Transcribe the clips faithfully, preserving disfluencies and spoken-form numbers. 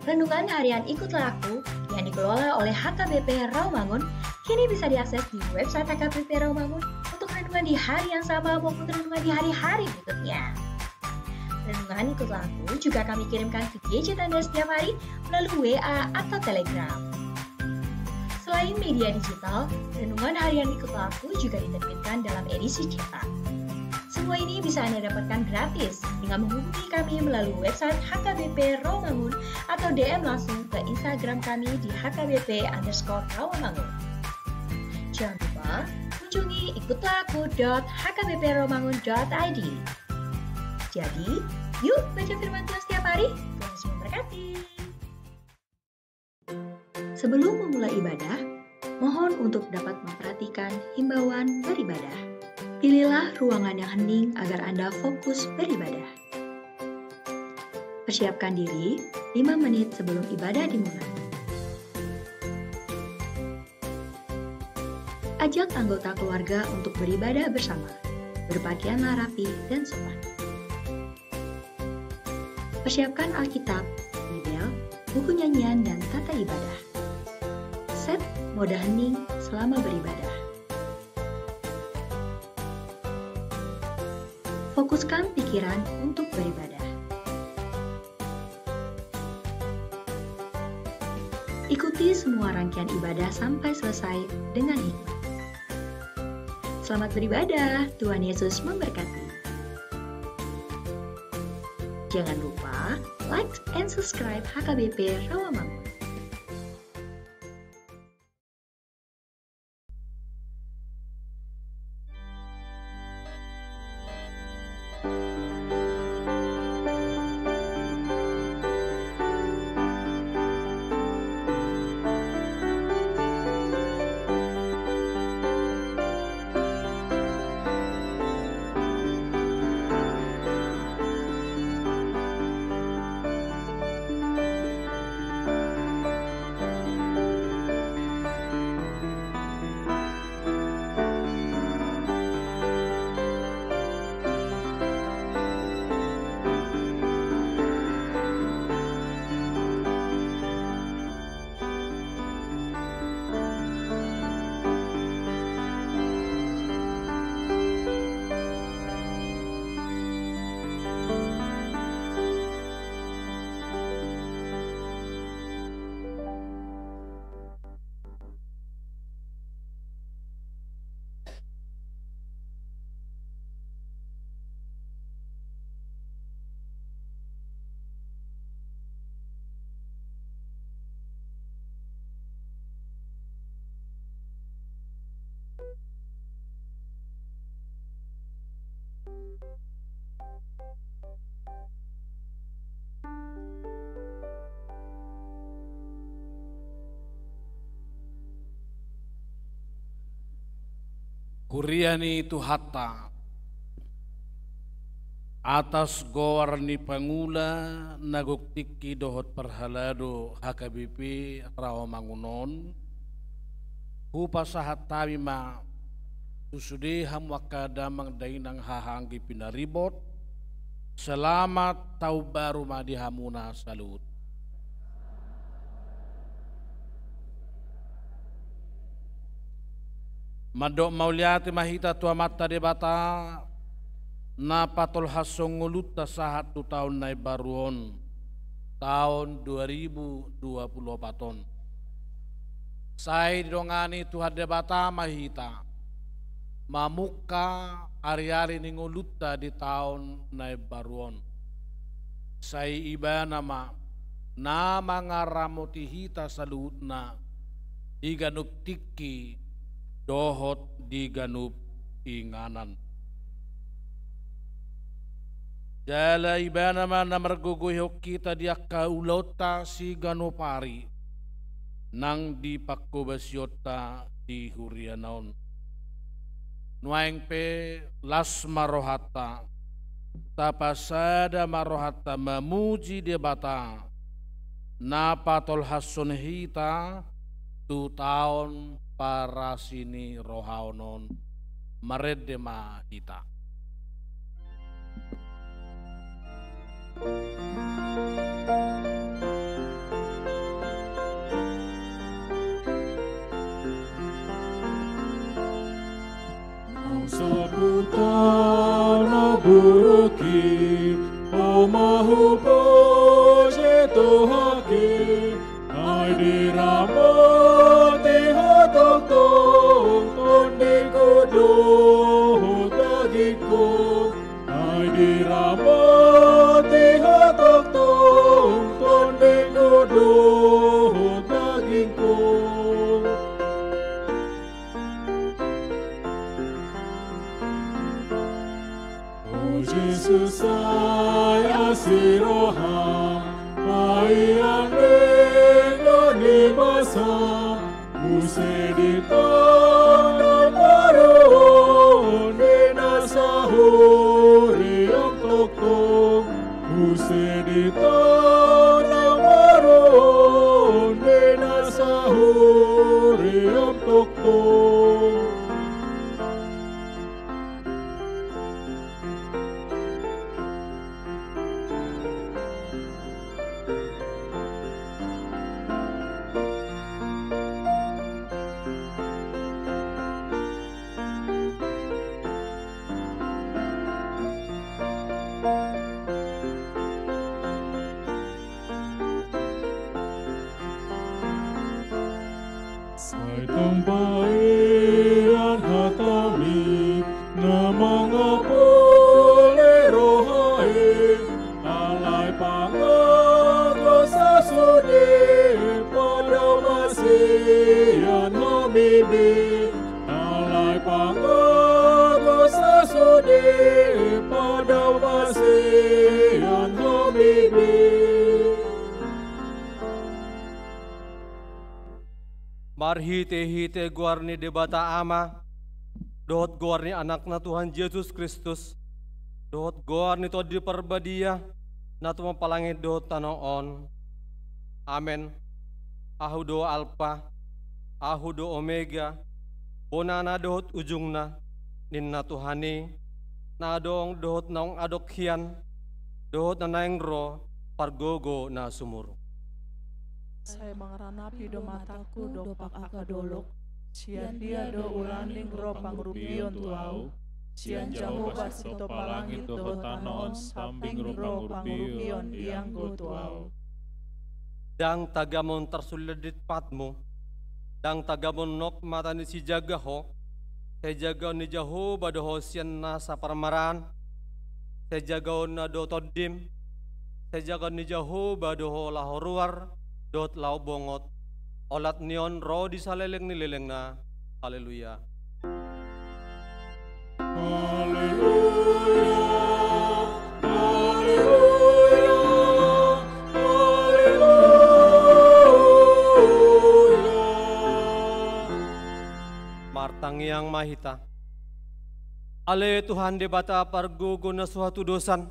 Renungan harian Ikutlah Aku yang dikelola oleh H K B P Rawamangun kini bisa diakses di website H K B P Rawamangun untuk renungan di hari yang sama maupun renungan di hari-hari berikutnya. Renungan Ikutlah Aku juga kami kirimkan ke gadget Anda setiap hari melalui W A atau Telegram. Selain media digital, renungan harian Ikutlah Aku juga diterbitkan dalam edisi cetak. Semua ini bisa Anda dapatkan gratis dengan menghubungi kami melalui website H K B P Rawamangun atau D M langsung ke Instagram kami di H K B P underscore Rawamangun. Jangan lupa kunjungi ikutlah aku dot H K B P rawamangun dot I D. Jadi, yuk baca firman Tuhan setiap hari. Tuhan Yesus memberkati. Sebelum memulai ibadah, mohon untuk dapat memperhatikan himbauan beribadah. Pilihlah ruangan yang hening agar Anda fokus beribadah. Persiapkan diri lima menit sebelum ibadah dimulai. Ajak anggota keluarga untuk beribadah bersama. Berpakaianlah rapi dan sopan. Persiapkan Alkitab, Bibel, buku nyanyian, dan tata ibadah. Set mode hening selama beribadah. Fokuskan pikiran untuk beribadah. Ikuti semua rangkaian ibadah sampai selesai dengan hikmat. Selamat beribadah, Tuhan Yesus memberkati. Jangan lupa like and subscribe H K B P Rawamangun. Huria ni Tuhanta, atas goar ni pangula na gok tingki dohot parhalado H K B P Rawamangun on, hupasahat hami ma tu sude hamu angka damang dainang haha anggi pinaribot, selamat taon baru ma di hamuna saluhut. Mandok mauliate ma hita tu Amanta Debata, na patolhashon ngolunta sahat tu taon na imbaru on, taon dua ribu dua puluh opat on. Sai didongani Tuhan Debata ma hita mamungka ari-ari ni ngolunta di taon na imbaru on. Sai Ibana ma na mangaramoti hita saluhutna di ganup tingki dohot di ganup inganan. Jala Ibana ma na margogoihon hita di angka ulaonta siganup ari, nang di panghobasionta di huriana on. Nuaeng pe las ma rohanta, tapasada ma rohanta mamuji Debata, na patolhashon hita tu taon parasinirohaon on. Marende ma hita. Huta na buruk i, ho ma hupoji Tuhan i, ai diramoti ho tongtong, tondingku dohot dagingku. Ai diramoti ho tongtong, tondingku dohot dagingku. O Jesus, sai asi roham, paihon denggan ni basa, muse ditanda ma ro on di na sahuria tongtong, muse ditanda ma ro on di na sahuria tongtong. Sai tung paihon hatami na mangapuli roha i, alai pangago sasude padao ma sian hami be. Alai pangago sasude padao ma sian hami be. Marhitehite goar ni Debata Ama, dohot goar ni Anakna Tuhan Jesus Kristus, dohot goar ni Tondi Parbadia, na tumompa langit dohot tano on. Amen. Ahu do Alpa, Ahu do Omega, bonana dohot ujungna, ninna Tuhan i, na adong dohot naung adong hian, dohot na naeng ro, pargogo na sumurung. Sai mangaranapi do matangku dompak angka dolok, sian dia do ulaning ro pangurupion tu ahu, sian Jahowa sitompa langit dohot tano on sambing ro pangurupion i anggo tu ahu. Ndang tagamon tarsullendit patmu, ndang tagamon nok mata ni sijaga ho, sai jagaon ni Jahowa do ho sian nasa parmaraan, sai jagaonna do tondim, sai jagaon ni Jahowa do ho laho ruar, dohot laho bongot, olat ni on ro di saleleng ni lelengna. Haleluya. Haleluya, haleluya, haleluya. Martangiang ma hita. Ale Tuhan Debata pargogo na so hatudosan,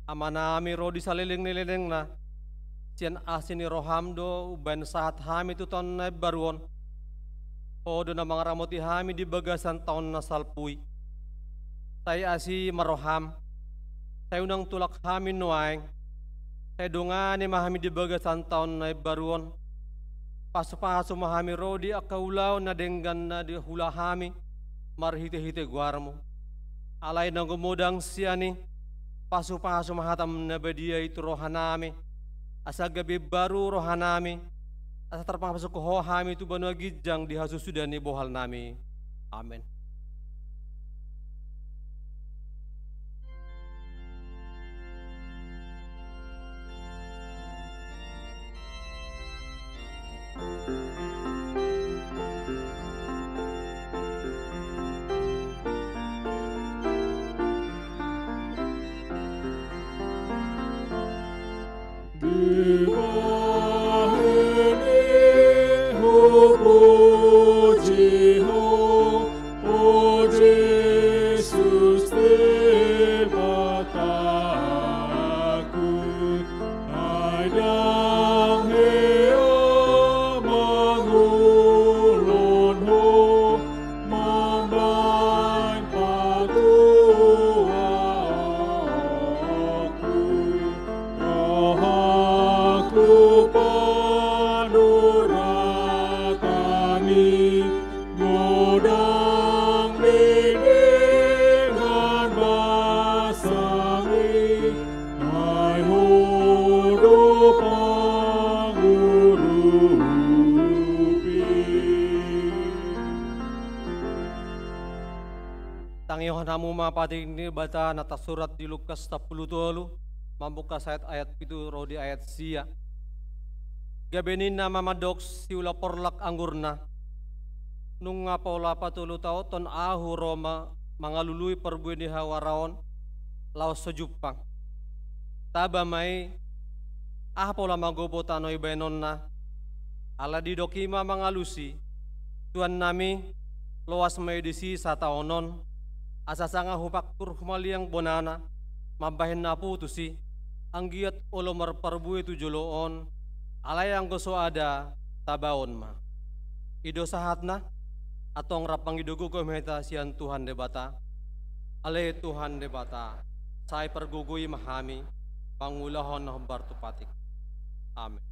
Amanami ro di saleleng ni lelengna, sian asi ni roham do umbaen sahat hami tu taon na imbaru on. Ho do na mangaramoti hami di bagasan taon na salpu i. Sai asi ma roham, sai unang tulak hami nuaeng, sai dongani ma hami di bagasan taon na imbaru on. Pasupasu ma hami ro di angka ulaon na denggan na diula hami, marhitehite goarmu. Alai na gumodang sian i, pasupasu ma hatam na badia i tu rohanami, asa gabe baru rohanami, asa tarpapasuk ho hami tu banua ginjang di hasusuda ni bohalnami. Amen. Dibahen i hupuji ho, o Jesus Debata ku, ai ndang hea mangulon ho, mambaen patuaonku, rohangku Tangihon hamu ma patik ni Debata na tarsurat di Lukas sampulu tolu, mambuka sahat ayat pitu ro di ayat sia. Gabe ninna ma mandok siula porlak anggurna: Nunga pola patolutaonhon ahu ro ma mangalului parbue ni hawara on laos so jumpang. Taba ma i, aha pola magopo tano i baenonna? Ala didok i ma mangalusi: Tuannami, loas ma i disi sataonon, asa sanga hupangkur humaliang bonana, mambahen na putus i, anggiat olo marparbue tu jolo on, alai anggo so ada, tabaon ma. I do sahatna. Antong rap mangido gogo ma hita sian Tuhan Debata. Ale Tuhan Debata, sai pargogoi ma hami mangulahon na hombar tu patik. Amen.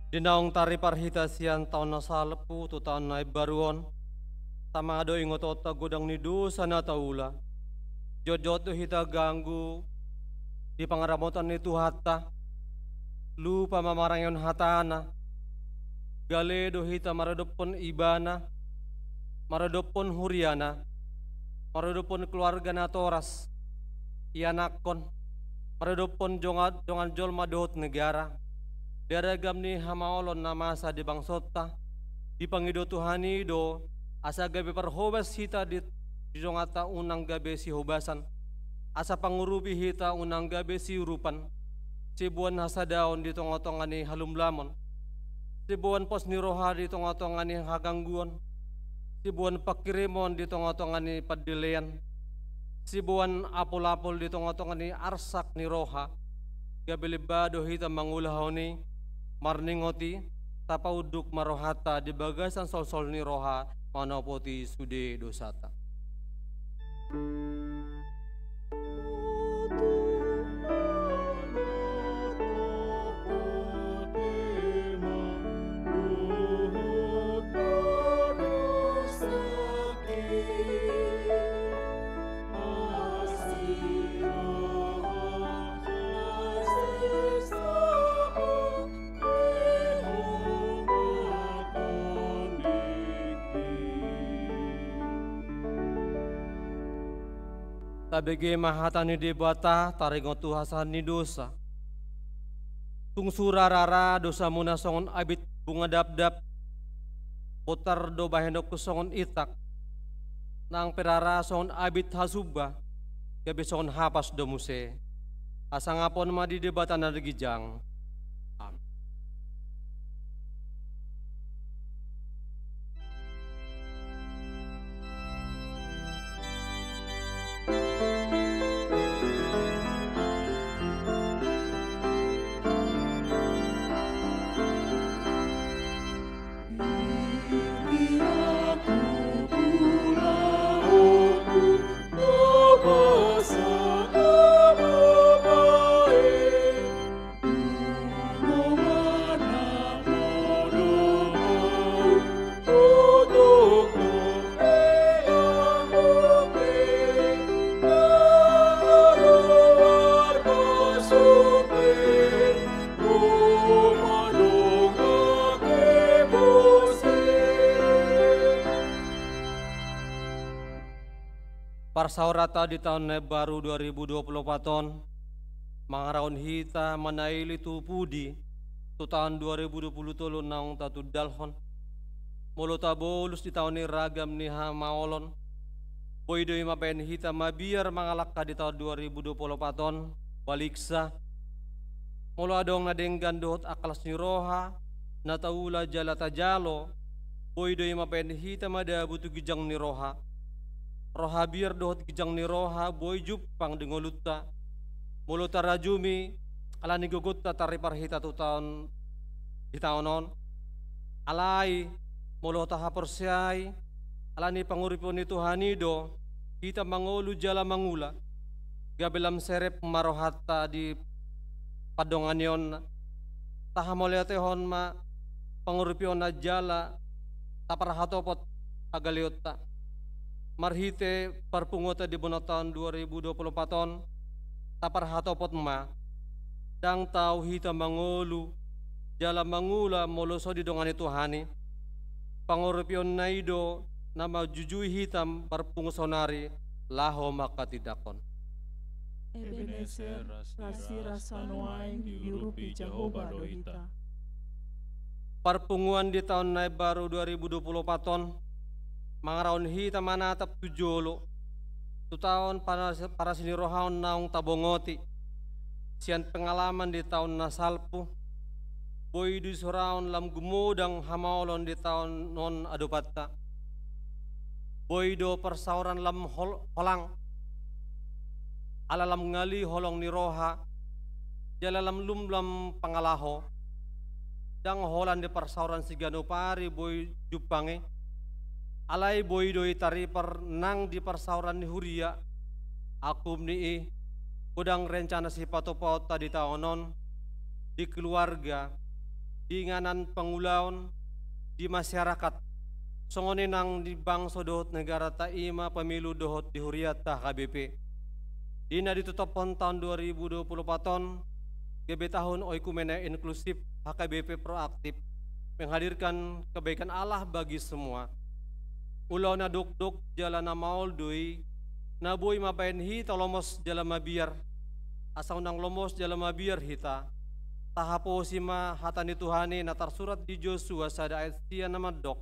Di naung taripar hita sian taon na salpu tu taon na imbaru on, tama do ingotonta godang ni dosa na taula. Jotjot do hita ganggu di pangaramotan ni Tuhanta, lupa mamarangehon hatana, gale do hita maradophon ibana, maradophon huriana, maradophon keluarga natoras, ianakhon, maradophon jonga-, dongan jolma dohot negara, di ragam ni hamaolon na masa di bangsonta, dipangido Tuhan i do, asa gabe parhobas hita di, di donganta unang gabe sihobasan, asa pangurupi hita unang gabe siurupan, siboan hasadaon di tongatonga ni halumlamon, siboan pos ni roha di tongatonga ni hagangguon, siboan pangkirimon di tongatonga ni pandelean, siboan apolapol di tongatonga ni arsak ni roha, gabe limba do hita mangulahon i, marningot i, tapaunduk ma rohanta di bagasan solsol ni roha manopoti sude dosanta. Tabege ma hata ni Debata taringot tu hasahatan ni dosa. Tung sura rara dosamuna songon abit bunga dapdap, bontar do bahenonku songon itak, nang pe rara songon abit hasumba, gabe songon hapas do muse. Asa sangapon ma di Debata na ginjang. Amen. Saurata di taon na baru dua ribu dua puluh opat on, mangarahon hita manaili tu pudi tu taon dua ribu dua puluh tolu naung tatundalhon. Molo tabolus di taon i ragam ni hamaolon, boi do i mambahen hita mabiar mangalangka di taon dua ribu dua puluh opat on, baliksa. Molo adong na denggan dohot angka las ni roha na taula jala tajalo, boi do i mambahen hita madabu tu ginjang ni roha. Roha biar dohot ginjang ni roha boi jumpang di ngolunta. Molo tarajumi alani gogonta taripar hita tu taon, di taon on. Alai, molo tahaporseai, alani panguripion ni Tuhan i do hita mangolu jala mangula. Gabe lam serep ma rohanta di pandonganionna. Tahamauliatehon ma panguripionna jala taparhatopot hagaleonta. Marhite parpunguanta di bona taon dua ribu dua puluh opat on, taparhatopot ma. Ndang tau hita mangolu jala mangula molo so didongani Tuhan i. Panguripionna i do na manjujui hita marpungu saonari laho manghatindanghon. Ebenezer, rasirasa nuaeng diurupi Jahowa do hita. Parpunguan di taon na baru dua ribu dua puluh opat on, mangarahon hita manatap tu jolo, tu taon paras-, parasinirohaon naung tabongoti, sian pengalaman di taon na salpu, boi do i soraon lam gumodang hamaolon di taon on adopanta. Boi do parsaoran lam hol-, holang, ala lam ngali holong ni roha, jala lam lum lam pangalaho. Ndang holan di parsaoran siganup ari boi jumpang i. Alai boi do i taripar nang di parsaoran ni huria. Angkup ni i, godang rencana sipatupaonta di taon on, di keluarga, di inganan pangulaon, di masyarakat, songon i nang di bangso dohot negaranta, i ma pemilu dohot di hurianta H K B P. Di na ditotophon taon dua ribu dua puluh opat on, gabe tahun oikumene inklusif, H K B P proaktif, menghadirkan kebaikan Allah bagi semua. Ulaon na dokdok jala na maol do i, na boi mambahen hita lomos jala mabiar. Asa unang lomos jala mabiar hita, tahaposi ma hata ni Tuhan i na tarsurat di Josua sada ayat sia na mandok: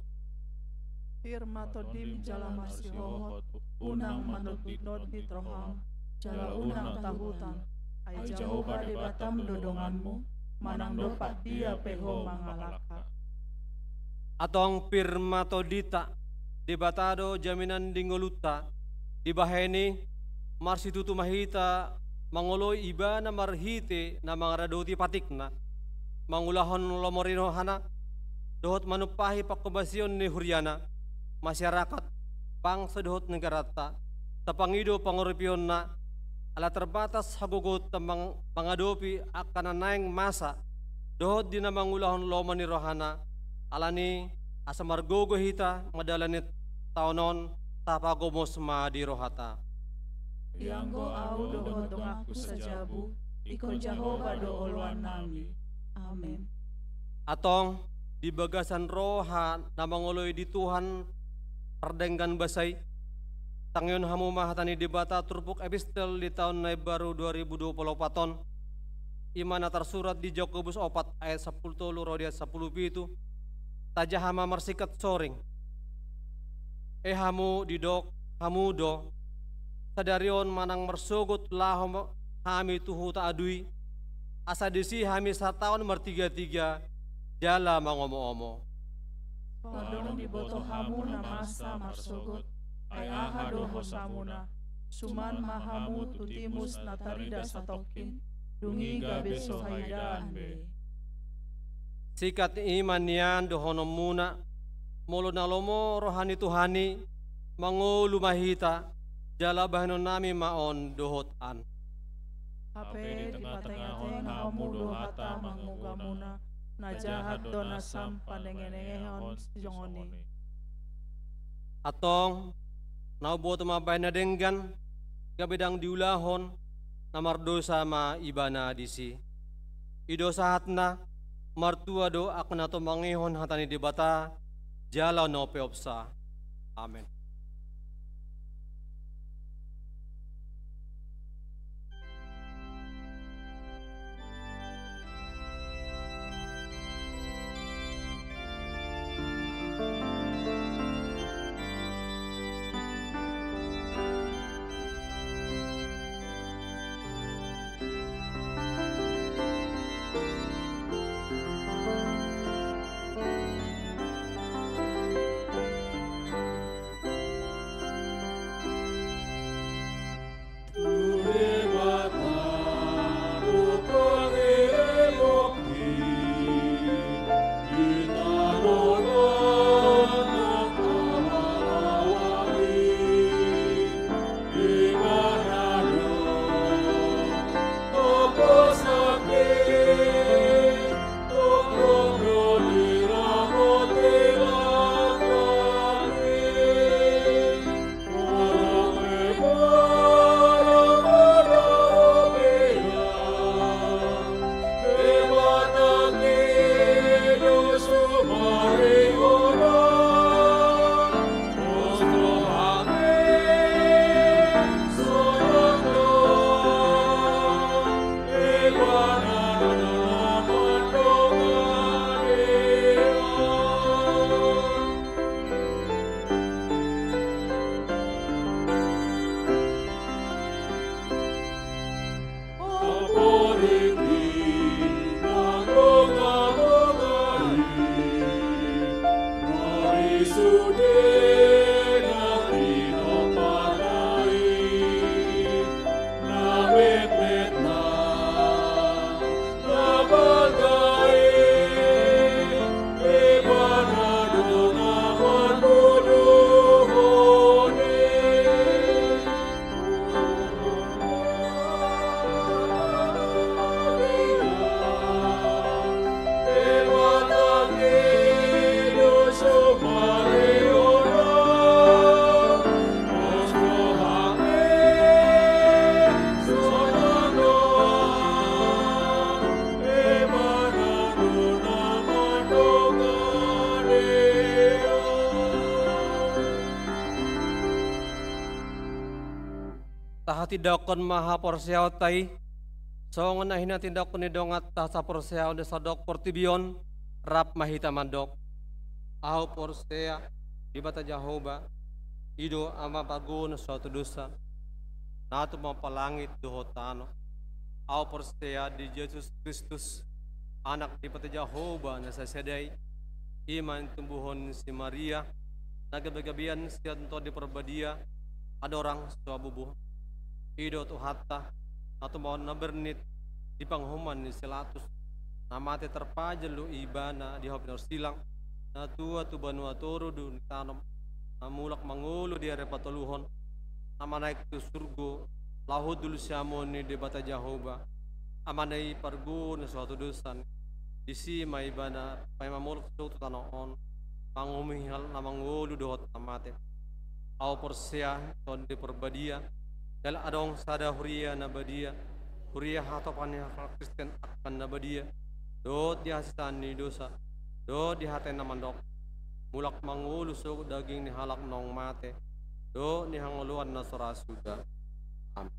Pir ma tondim jala marsihohot, unang manonditnondit roham, jala unang tahutan, ai Jahowa Debatam do donganmu, manang dompak dia pe ho mangalangka. Antong pir ma tondinta, Debata do jaminan di ngolunta. Dibahen i, marsitutu ma hita mangoloi Ibana marhite na mangaradoti patikna, mangulahon lomo ni rohana, dohot manumpahi panghobasion ni huriana, masyarakat, bangso dohot negaranta. Tapangido panguripionna, ala terbatas hagogoonta mang-, mangadopi angka na naeng masa, dohot di na mangulahon lomo ni rohana. Alani asa margogo hita mandalani taon on, tapagomos ma di rohata. Ianggo ahu dohot donganku sajabu, ingkon Jahowa do oloannami. Amen. Antong, di bagasan roha na mangoloi di Tuhan pardenggan basa i, tangihon hamu ma hata ni Debata turpuk epistel di taon na imbaru dua ribu dua puluh opat on, i ma na tarsurat di Jakobus opat ayat sampulu tolu ro di ayat sampulu pitu. Tajaha ma marsingkat soring. E hamu, didok hamu do, sadari on manang marsogot laho ma-, hami tu huta adui, asa disi hami sataon martigatiga jala mangomoomo. Adong diboto hamu na masa marsogot, ai aha do hosamuna? Suman ma hamu tu timus na tarida satongkin, dung i gabe so haidaan be. Singkat i ma nian dohononmuna, molo na lomo roha ni Tuhan i, mangolu ma hita, jala bahenonnami ma on dohot an. Hape dipatengatengahon hamu do hata mangugamuna, na jahat do nasa panengenengehon songon i. Antong, na umboto mambahen na denggan, gabe ndang diulahon, na mardosa ma ibana disi. I do sahatna, martua do angka na tumangihon hata ni Debata, jala na umpeopsa. Amen. Tindakhon ma haporseaonta i, songon na hinatindahon ni donganta saporseaon di sandok portibi on, rap ma hita mandok. Ahu porsea, Debata Jahowa, i do Ama pargonsi hatudosan, na tumompa langit dohot tano. Ahu porsea di Jesus Kristus, Anak Debata Jahowa na sasada i, i ma na tinumbuhon si Maria, na gabegabean sian Tondi Parbadia, andorang so habubuhan. I do Tuhanta, na tumaon na bernit di panguhuman ni si Pilatus, na mate tarpajal do ibana di hau pinorsilang, na tua tu banua toru do ditanom, na mulak mangolu di ari patoluhon, na manaek tu surgo, laho hundul siamun ni Debata Jahowa, Amana i pargonsi hatudosan, disi ma ibana paima mulak tu tano on, manguhumi halak na mangolu dohot na mate. Ahu porsea Tondi Parbadia, jala adong sada huria na badia, huria hatopan ni halak Kristen angka na badia, dohot di hasesaan ni dosa, dohot di hata na mandok, mulak mangolu sogot daging ni halak naung mate, dohot ni hangoluan na so ra suda. Amin.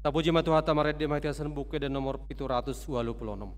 Tapuji ma Tuhanta, marende ma hita sian Buku Ende nomor pitu ratus ualu pulu onom.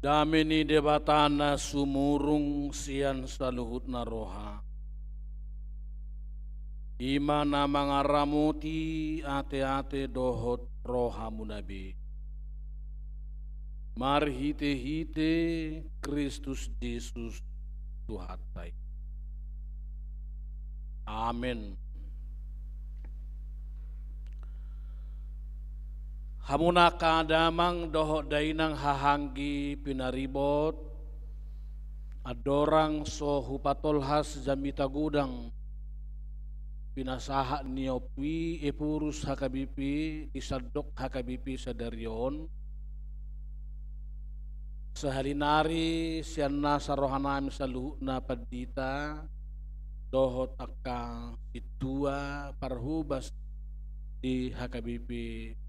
Dame ni Debata na sumurung sian saluhutna roha, i ma na mangaramoti ateate dohot rohamuna be, marhitehite Kristus Jesus Tuhanta i. Amen. Hamuna angka damang dohot dainang hahaanggi pinaribot, andorang so hupatolhas jamita godang pinasahat ni Ompu i Ephorus H K B P di sandok H K B P sadari on, sahali nari sian nasa rohanami saluhutna pandita dohot angka sintua parhobas di H K B P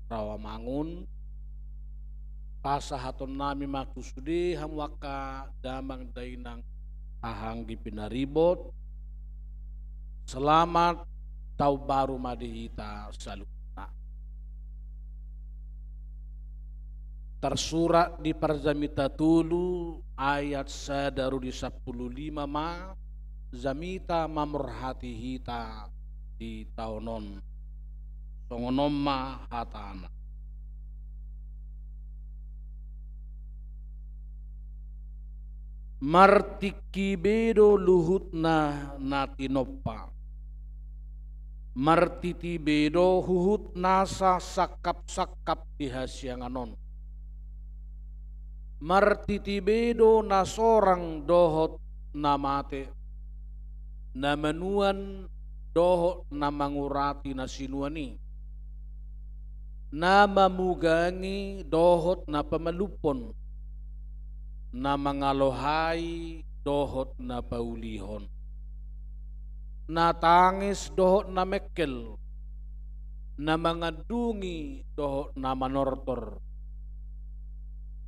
Rawamangun, pasahatonnami ma tu sude hamu angka damang dainang hahaanggi pinaribot, selamat taon baru ma di hita saluhutna. Tarsurat di Parjamita tolu ayat sada ro di sampulu lima ma jamita mamorhati hita di taon on. Songon on ma hatana. Martingki be do luhutna na tinompa. Martiti be do huhut nasa sangkap-sangkap di hasiangan on. Martiti be do na sorang dohot na mate, na manuan dohot na mangurati na sinuan i, na mamugangi dohot na pamalumhon, na mangalohai dohot na paulihon, na tangis dohot na mengkel, na mangandungi dohot na manortor,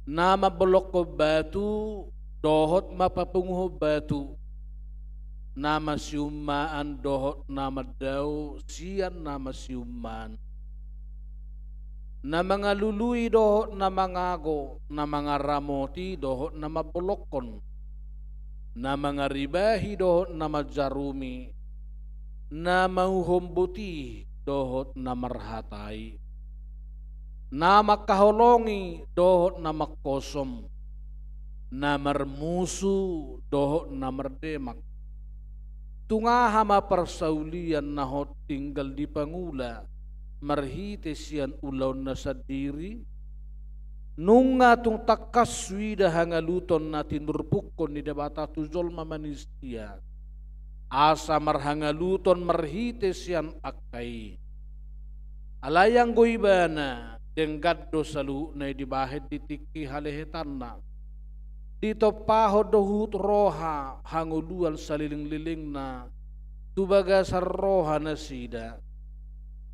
na mambolongkon batu dohot mapapunguhon batu, na masiummaan dohot na mandao sian na masiummaan, na mangalului dohot na mangago, na mangaramoti dohot na mambolongkon, na mangaribahi dohot na manjarumi, na mauhon boti dohot na marhatai, na mangkaholongi dohot na mangkosom, na marmusu dohot na mardemak. Tung aha ma parsaulian na hot tinggal dipangula marhite sian ulaonna sandiri? Nunga tung tangkas huida hangaluton na tinurpukkon ni Debata tu jolma manisia, asa marhangaluton marhite sian angka i. Alai anggo ibana, denggan do saluhutna i dibahen di tingki halehetanna. Ditompahon do huhut roha hangoluan salelenglelengna tu bagasan roha nasida.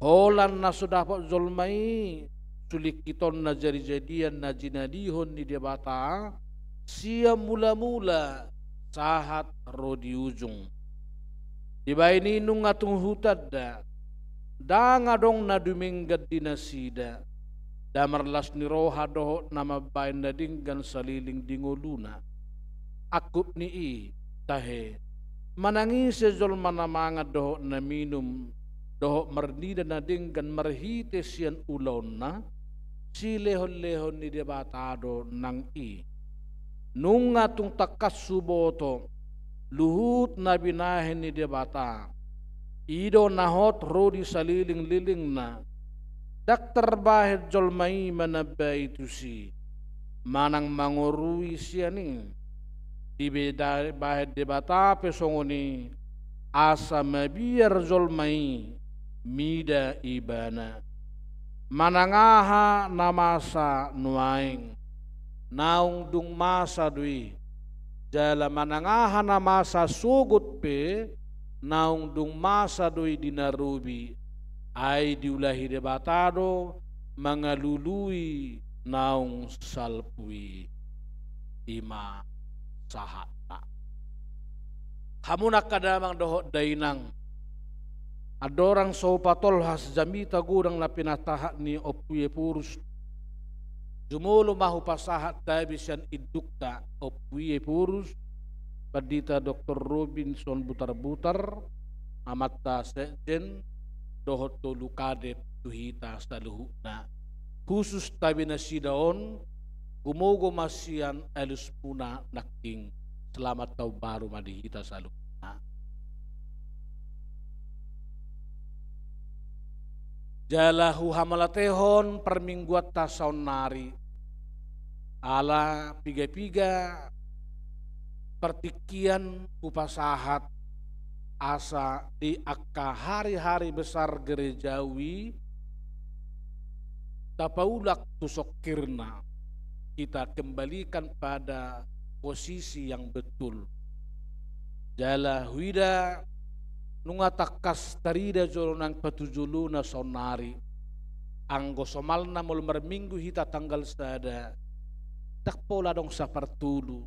Holan na so dapot jolma i sulingkitonna jadijadian na jinadihon ni Debata sian mulamula sahat ro di ujung. Dibahen i nunga tung hutanda, ndang adong na dumenggan di nasida, nda marlas ni roha dohot na mambahen na denggan saleleng di ngoluna. Angkup ni i tahe, manang ise jolma na mangan dohot na minum dohot marnida na denggan marhite sian ulaonna, silehonlehon ni Debata do nang i. Nunga tung tangkas huboto luhut na binahen ni Debata, i do na hot ro di salelenglelengna. Ndang tarbahen jolma i manambai tusi manang mangorui sian i. Dibahen Debata pe songon i, asa mabiar jolma i mida ibana. Manang aha na masa nuaeng, naung dung masa do i. Jala manang aha na masa sogot pe, naung dung masa do i di na robi. Ai diulahi Debata do mangalului naung salpu i. I ma sahatna. Hamu angka damang dohot dainang, andorang so hupatolhas jamita godang na pinasahat ni Ompu Ephorus Jumolo ma hupasahat tabi sian indukta Ompu i Ephorus, Pandita Doktor Robinson Butarbutar, amanta sekjen, dohot tolu kadep tu hita saluhutna. Husus tabi nasida on, gumogo ma sian alusmuna nangkin. Selamat Taon Baru ma di hita saluhutna. Jala huhamauliatehon parmingguanta saonnari, ala piga-piga partingkian hupasahat asa di angka hari-hari besar gerejawi tapaulak tu songkirna, kita kembalikan pada posisi yang betul. Jala huida nunga tangkas tarida jolo nang patujolona saonnari. Anggo somalna molo marminggu hita tanggal sada, ndang pola adong sapartolu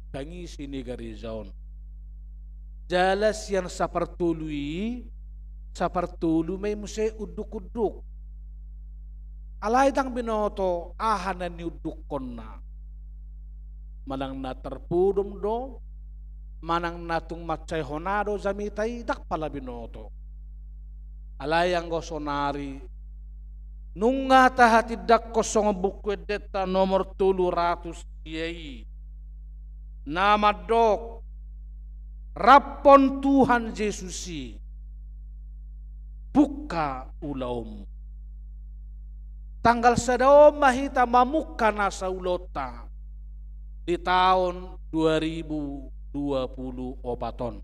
pangisi ni gareja on. Jala sian sapartolu i, sapartolu ma i muse unduk-unduk. Alai ndang binoto aha na niundukkonna. Manang na tarpodom do, manang na tung mansai hona do jamita i, ndang pala binoto. Alai anggo saonnari, nunga tahatindangkon songon Buku Endenta nomor tolu ratus sia i, na mandok, raphon Tuhan Jesus i, bungka ulaonmu. Tanggal sada on ma hita mamungka nasa ulaonta di taon dua ribu dua pulu opat on.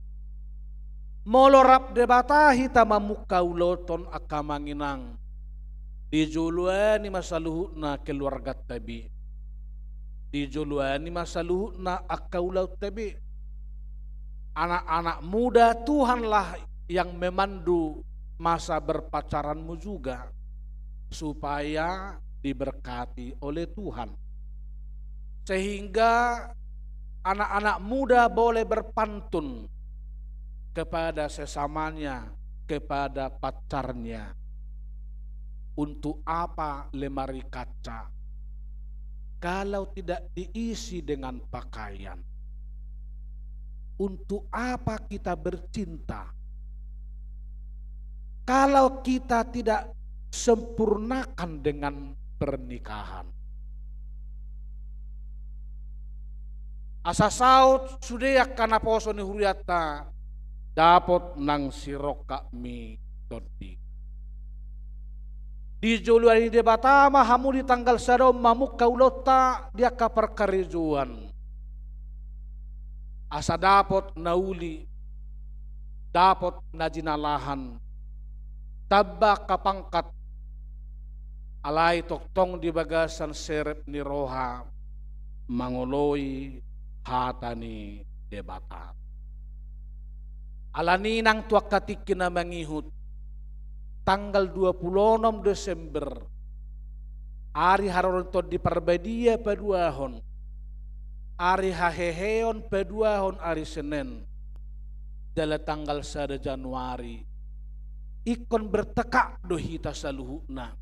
Molo rap Debata hita mamungka ulaonta on, angka amang inang, dijoloani ma saluhutna keluarganta be. Dijoloani ma saluhutna angka ulaonta be. Anak-anak muda, Tuhanlah yang memandu masa berpacaranmu juga, supaya diberkati oleh Tuhan. Sehingga anak-anak muda boleh berpantun kepada sesamanya, kepada pacarnya. Untuk apa lemari kaca kalau tidak diisi dengan pakaian? Untuk apa kita bercinta kalau kita tidak sempurnakan dengan pernikahan? Asa saut sude angka naposo ni hurianta, dapot nang sirongkap ni tondi. Dijoloani Debata ma hamu di tanggal sada on mamungka ulaonta di angka parkarejoan. Asa dapot na uli, dapot na jinalahan, tamba angka pangkat, alai tongtong di bagasan serep ni roha mangoloi hata ni Debata. Alani nang tu angka tingki na mangihut, tanggal dua pulu onom Desember, ari haroro ni Tondi Parbadia paduahon, ari haheheon paduahon ari Senen, jala tanggal sada Januari, ingkon bertekad do hita saluhutna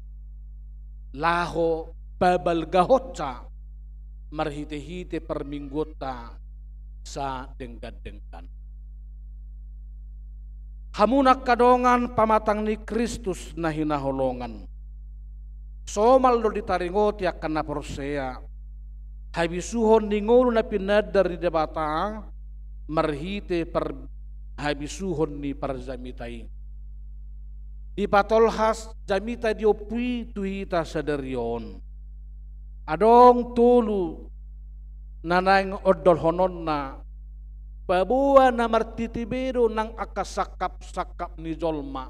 laho pabalgahonsa marhite-hite parmingguonta sadenggan-denggan. Hamu na angka dongan pamatang ni Kristus na hinaholongan, somal do ditaringoti angka na porsea habisuhon ni ngolu na pinaandar ni Debata marhite par-, habisuhon ni parjamita i. Dipatolhas jamita ni Ompu i tu hita sadari on. Adong tolu na naeng ondolhononna, paboa na martiti be do nang angka sangkap-sangkap ni jolma,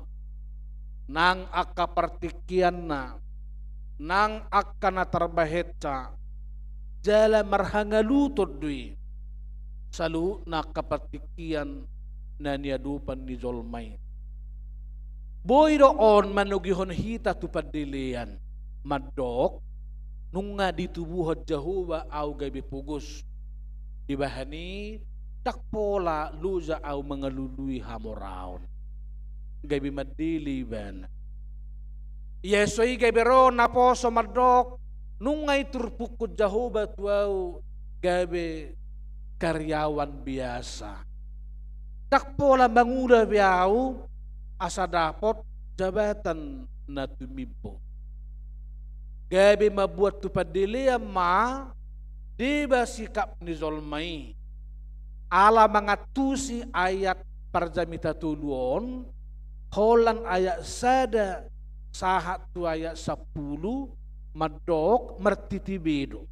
nang angka partingkianna, nang angka na tarbahensa, jala marhangaluton do i saluhutna angka partingkian na niadopan ni jolma i. Boi do on manogihon hita tu pandelean, mandok, nunga ditubuhon Jahowa ahu gabe pogos. Dibahen i, ndang pola loja ahu mangalului hamoraon. Gabe mandele ibana. Ia so i gabe ro naposo mandok, Nunga i turpukkon Jahowa tu ahu gabe karyawan biasa. Ndang pola mangula be ahu asa dapot jabatan na tumimbo. Gabe mamboan tu pandelean ma deba sikap ni jolma i. Ala mangantusi ayat parjamita tolu on, holan ayat sada sahat tu ayat sampulu, mandok martiti be do.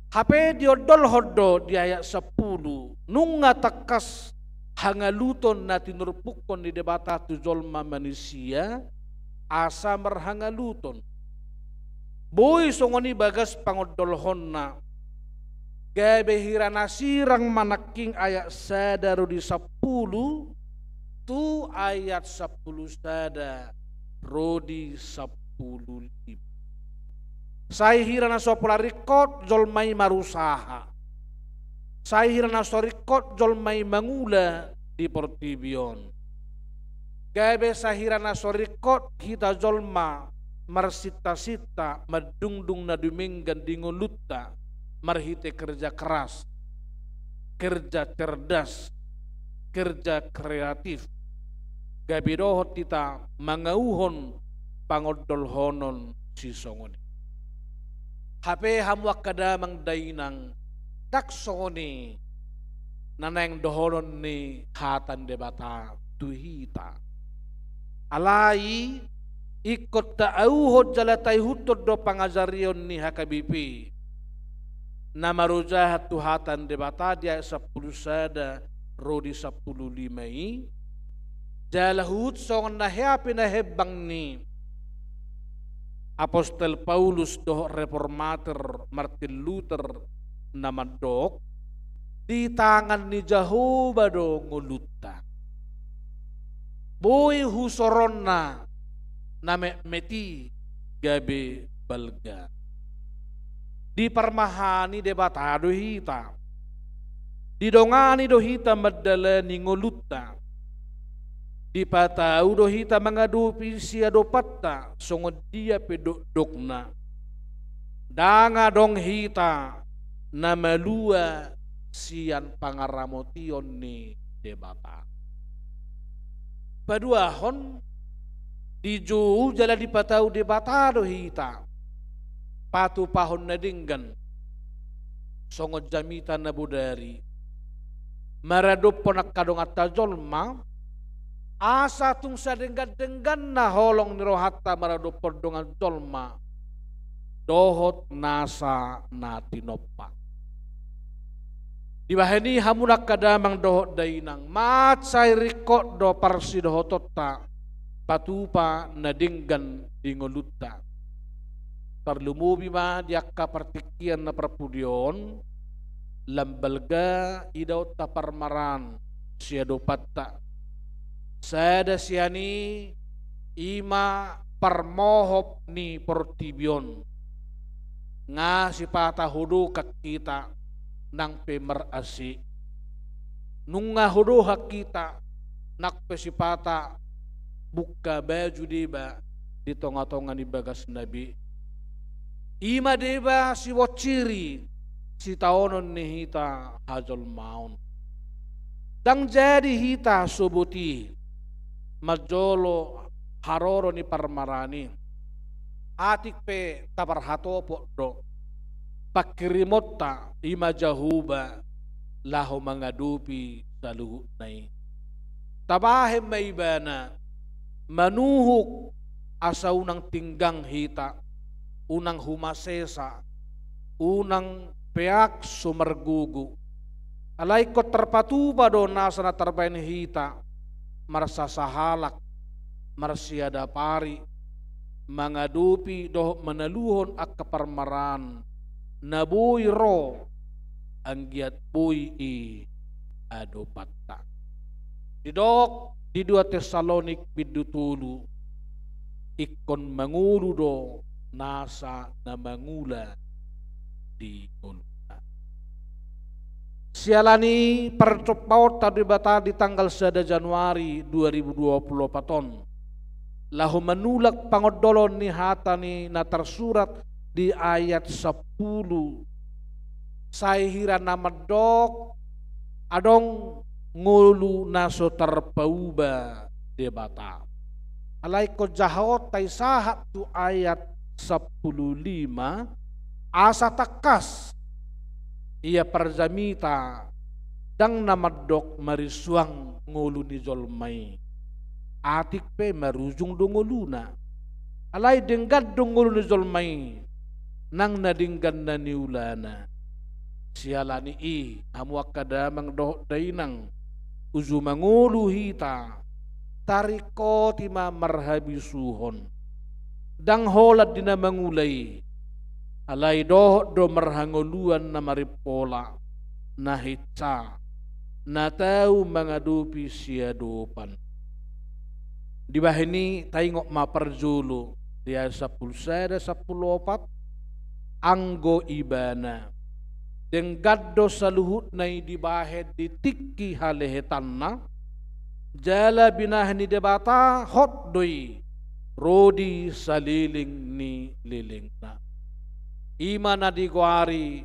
Hape diondolhon do di ayat sampulu, nunga tangkas hangaluton na tinurpukkon ni Debata tu jolma manisia, asa marhangaluton. Boi songon i bagas pangondolhonna, gabe hira na sirang ma nangkin ayat sada ro di sampulu, tu ayat sampulu sada ro di sampulu lima. Sai hira na so pola ringkot jolma i marusaha. Sai hira na so ringkot jolma i mangula di portibi on. Gabe sai hira na so ringkot hita jolma marsintasinta, mandungdung na dumenggan di ngolunta marhite kerja keras, kerja cerdas, kerja kreatif, gabe dohot hita mangauhon pangondolhonon sisongon i. Hape hamu angka damang dainang, ndang songon i na naeng dohonon ni hata ni Debata tu hita. Alai ingkon taauhon jala taihuthon do pangajarion ni H K B P na marojahan tu hata ni Debata di ayat sampulu sada ro di sampulu lima i. Jala huhut songon na hea pe na hembang ni Apostel Paulus dohot reformator Martin Luther na mandok, di tangan ni Jahowa do ngolunta. Boi husoronna na metmet i gabe balga. Diparmahani Debata do hita. Didongani do hita mandalani ngolunta. Dipatau do hita mangadopi siadopanta songon dia pe dokdokna. Ndang adong hita na malua sian pangaramotion ni Debata. Paduahon, dijou jala dipatau Debata do hita patupahon na denggan songon jamita na bodari maradophon angka donganta jolma, asa tung sadenggan-dengganna holong ni rohanta maradophon dongan jolma dohot nasa na tinompa. Dibahen i hamu angka damang dohot dainang, mansai ringkot do parsidohotonta patupa na denggan di ngolunta. Tarlumobi ma di angka partingkian na parpudi on, lam balga idaonta parmaraan siadopanta. Sada sian i, i ma parmohop ni portibi on. Nga sipata hodokan hita nang pe marasi. Nunga hodohan hita nang pe sipata bungka baju deba di tonga-tonga ni bagasna be. I ma deba siboan ciri sitaonon ni hita hajolmaon. Ndang jadi hita so boti manjolo haroro ni parmaraan i. Atik pe taparhatopot do pangkirimonta i ma Jahowa laho mangadopi saluhutna i. Tabahen ma ibana manuhuk asa unang tinggang hita, unang humasesa, unang peak so margogo. Alai ingkon tarpatupa do nasa na tarbahen hita marsasahalak, marsiadapari, mangadopi dohot manaluhon angka parmaraan na boi ro anggiat boi i adopanta. Didok di dua Tesalonik bindu tolu, ingkon mangolu do nasa na mangula di ngoluna. Siala ni parjumpaonta Debata di tanggal sada Januari dua ribu dua puluh opat on, laho manulak pangondolon ni hata ni na tarsurat di ayat sampulu. Sai hira na mandok adong ngolu na so tarpauba Debata. Alai ingkon jahahonta i sahat tu ayat sampulu lima, asa tangkas ia parjamita ndang na mandok marisuang ngolu ni jolma i. Atik pe marujung do ngoluna. Alai denggan do ngolu ni jolma i nang na denggan na niulana. Siala ni i, hamu angka damang dohot dainang, uju mangolu hita, taringkoti ma marhabisuhon. Ndang holan di na mangula i, alai dohot do marhangoluan na marimpola, na hinsa, na tau mangadopi siadopan. Dibahen i taingot ma parjolo di ayat sampulu sada, sampulu opat, anggo ibana denggan do saluhutna i dibahen di tingki halehetanna, jala binahen ni Debata hot do i ro di saleleng ni lelengna. I ma na digoari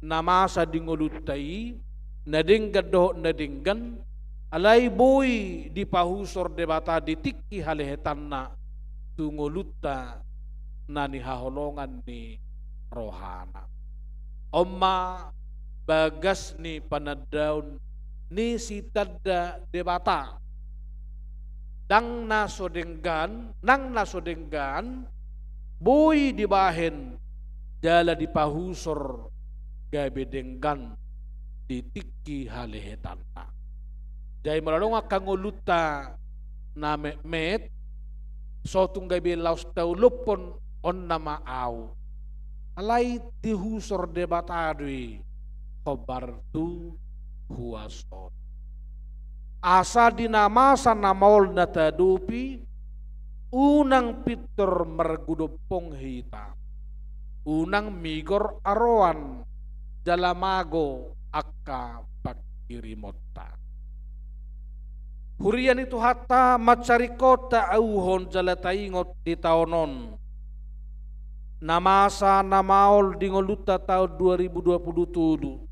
na masa di ngolunta i, na denggan dohot na denggan, alai boi dipahusor Debata di tingki halehetanna tu ngolunta na nihaholongan ni rohana. On ma bagas ni panandaon ni sitanda Debata. Ndang na so denggan, nang na so denggan, boi dibahen jala dipahusor gabe denggan di tingki halehetanna. Jadi molo adong angka ngolunta na metmet, so tung gabe laos taulaphon on nama au. Alai dihusor Debata do i hombar tu huasona. Asa di na masa na maol na taadopi, unang pintor margudompong hita. Unang migor aroan jala mago angka pangkirimonta. Huria ni Tuhanta, mansai ringkot taauhon jala taingot di taon on. Na masa na maol di ngolunta taon dua ribu dua puluh tolu.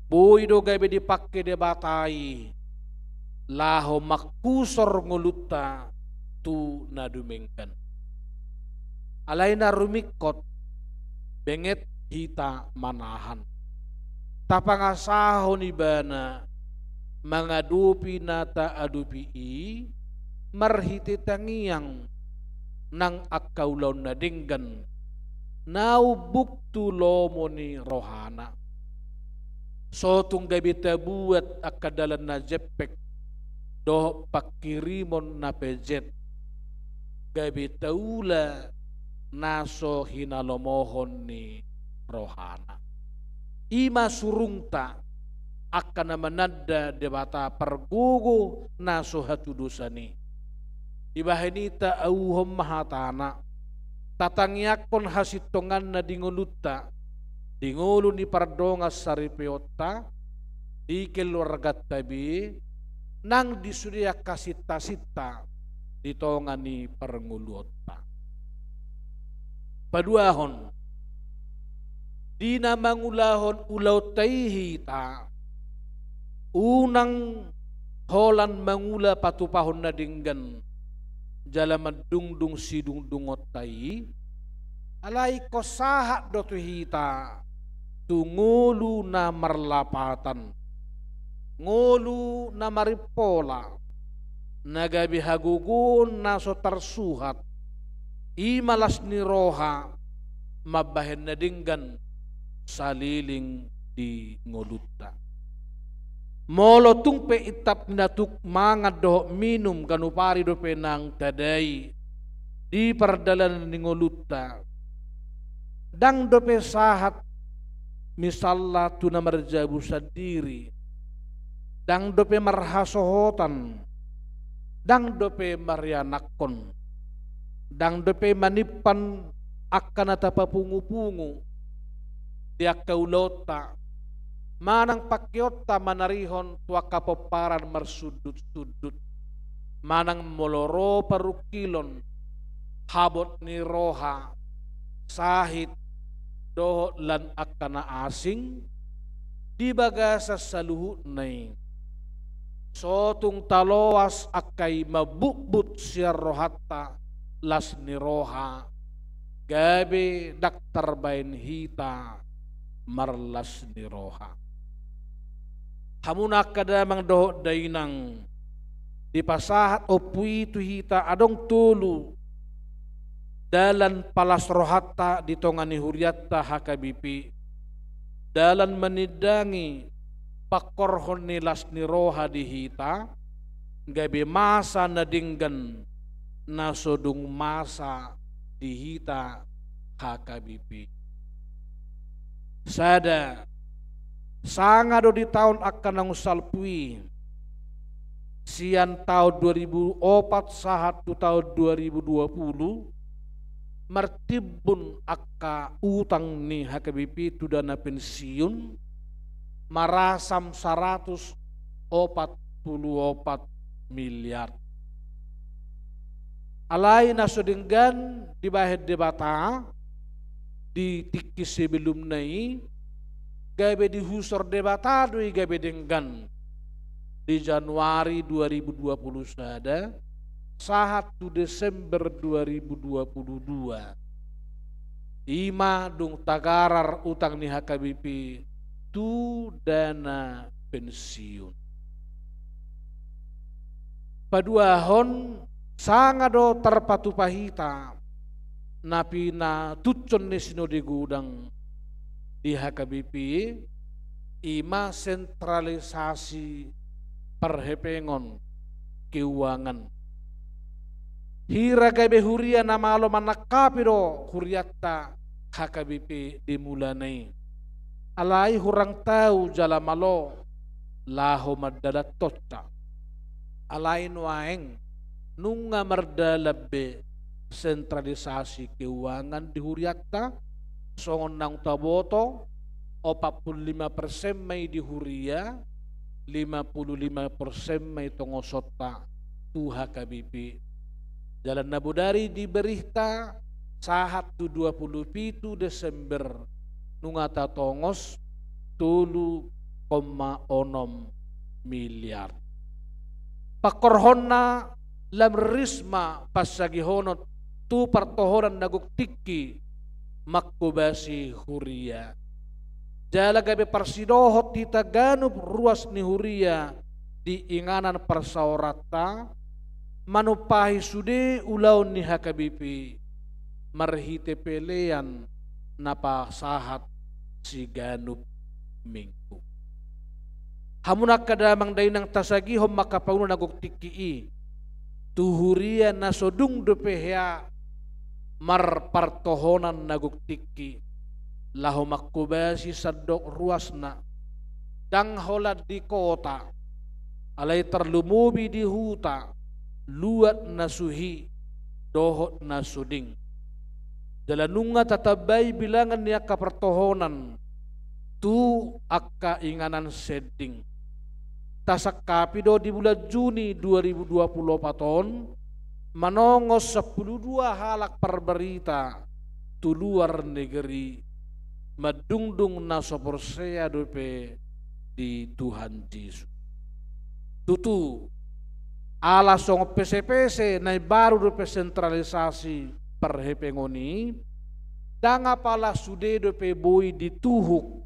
Boi do gabe dipangke Debata i laho manghusor ngolunta tu na dumenggan. Alai na rumingkot, benget hita manahan. Tapangasahon ibana mangadopi na taadopi i marhite tangiang nang angka ulaon na denggan na umbuk tu lomo ni rohana. So tung gabe tabuat angka dalan na jempek dohot pangkirimon na pejet, gabe taula na so hinalomohon ni rohana. I ma surungta angka na mananda Debata pargogo na so hatudosan i. Dibahen i taauhon ma hatana, tatangiangkon hasintonganna di ngolunta, di ngolu ni pardongan saripeonta, di keluarganta be, nang di sude angka sintasinta di tonga ni parngoluonta. Paduahon, di na mangulahon ulaonta i hita, unang holan mangula patupahon na denggan jala mandungdung sidungdungonta i, alai ingkon sahat do tu hita tu ngolu na marlapatan, ngolu na marimpola, na gabe hagogoon na so tarsuhat, i ma las ni roha mambahen na denggan saleleng di ngolunta. Molo tung pe intap ni na tuk mangan dohot minum ganup ari dope nang tadai di pardalanan ni ngolunta, ndang dope sahat misalna tu na marjabu sandiri, ndang dope marhasohotan, ndang dope marianakhon, ndang dope manimpan angka na tapapungupungu di angka ulaonta, manang pangkeonta manarihon tu angka pomparan marsundutsundut. manang molo ro parungkilon, habot ni roha, sahit, dohot lan angka na asing, di bagasan saluhutna i. So tung taloas angka i mambutbut sian rohanta las ni roha, gabe ndang tarbaen hita marlas ni roha. Hamu angka damang dohot dainang, dipasahat ompu i tu hita adong tolu dalan palas rohanta di tonga ni hurianta H K B P. Dalan manindangi pangkorhon ni las ni roha di hita, gabe masa na denggan na so dung masa di hita H K B P. Sada, sanga do di taon angka naung salpu i, sian taon dua ribu opat sahat tu taon dua ribu dua puluh, martimbun angka utang ni H K B P tu dana pensiun, marasam saratus opat pulu opat miliar. Alai na so denggan dibahen Debata di tingki sebelumna i, gabe dihusor Debata do i gabe denggan. Di Januari dua ribu dua puluh sada sahat tu Desember dua ribu dua puluh dua, i ma dung tagarar utang ni H K B P tu dana pensiun. Paduahon, sanga do tarpatupa hita na pinatuchon ni Sinode Godang di H K B P, i ma sentralisasi parhepengon keuangan. Hira gabe huria na malo manangkapi do hurianta H K B P di mulana i. Alai hurang tau jala malo laho mandalanhonsa. Alai nuaeng nunga mardalan be sentralisasi keuangan di hurianta, songon naung taboto, opat pulu lima persen ma i di huria, lima pulu lima persen ma i tongosonta tu H K B P. Jala na bodari di berita sahat tu dua pulu pitu Desember nunga tatongos tolu koma onom miliar. Pangkorhonna lam ris ma pansagihonon tu partohonan na gok tingki mangkobasi huria. Jala gabe parsidohot hita ganup ruas ni huria di inganan parsaoranta, manumpahi sude ulaon ni H K B P marhite pelean na pasahat siganup minggu. Hamu angka damang dainang, tasagihon ma angka pauna na gok tingki i tu huria na so dung dope hea marpartohonan na gok tingki laho mangkobasi sandok ruasna, ndang holan di kota, alai tarlumobi di huta, luat na suhi dohot na suding. Jala nunga tatambai bilangan ni angka partohonan tu angka inganan sending. Tasangkapi do di bulan Juni dua ribu dua pulu opat on, manongos sampulu dua halak parbarita tu luar negeri, mandungdung na so porsea dope di Tuhan Jesus. Tutu, ala songon pesepese na imbaru dope sentralisasi parhepengon i, ndang apala sude dope boi dituhuk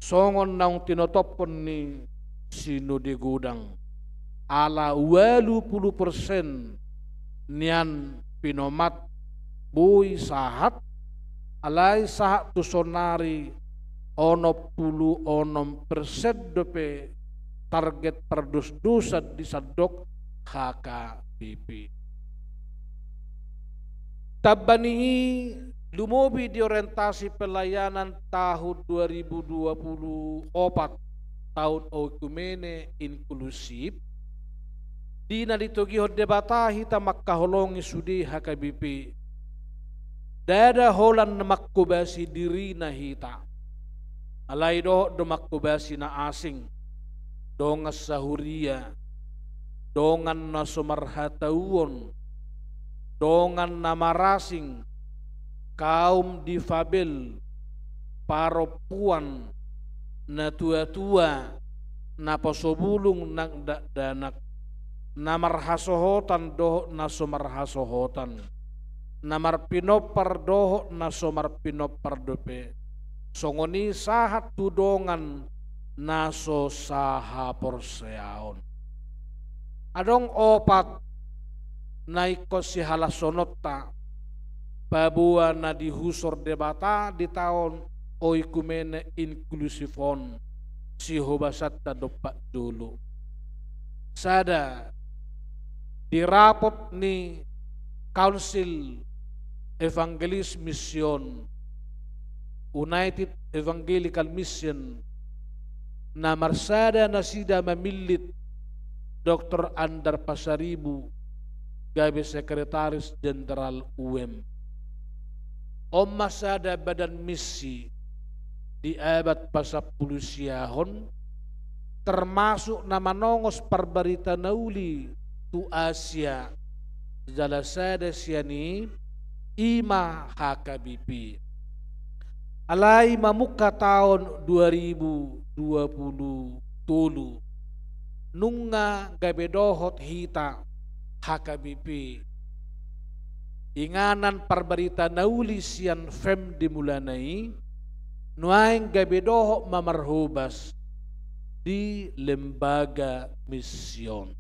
songon naung tinotophon ni Sinode Godang. Ala ualu pulu persen nian pinomat boi sahat, alai sahat tu sonari onom pulu onom persen dope target pardosdosan di sandok H K B P. Tamba ni i, lumobi di orientasi pelayanan tahun dua ribu dua puluh opat, tahun oikumene inklusif, di na ditogihon Debata hita mangkaholongi sude H K B P. Ndada holan mangkobasi dirina hita, alai dohot do mangkobasi na asing, dongan sahuria, dongan na so marhatauon, dongan na marasing, kaum difabel, parompuan, natuatua, naposobulung nang dakdanak, na marhasohotan dohot na so marhasohotan, na marpinompar dohot na so marpinompar dope, songon i sahat tu dongan na so sahaporseaon. Adong opat na ingkon sihalashononta paboa na dihusor Debata di taon Oikumene Inklusif on, sihobasanta dompak jolo. Sada, di rapot ni Council Evangelist Mission, United Evangelical Mission, na marsada nasida mamillit Doktor Andar Pasaribu gabe Sekretaris Jenderal U M. On ma sada badan misi di abad pasampulu siahon, termasuk na manongos parbarita na uli tu Asia, jala sada sian i, i ma H K B P. Alai mamungka taon dua ribu dua pulu tolu, nunga gabe dohot hita H K B P, inganan parbarita na uli sian fem di mulana i, nuaeng gabe dohot ma marhobas di lembaga mission.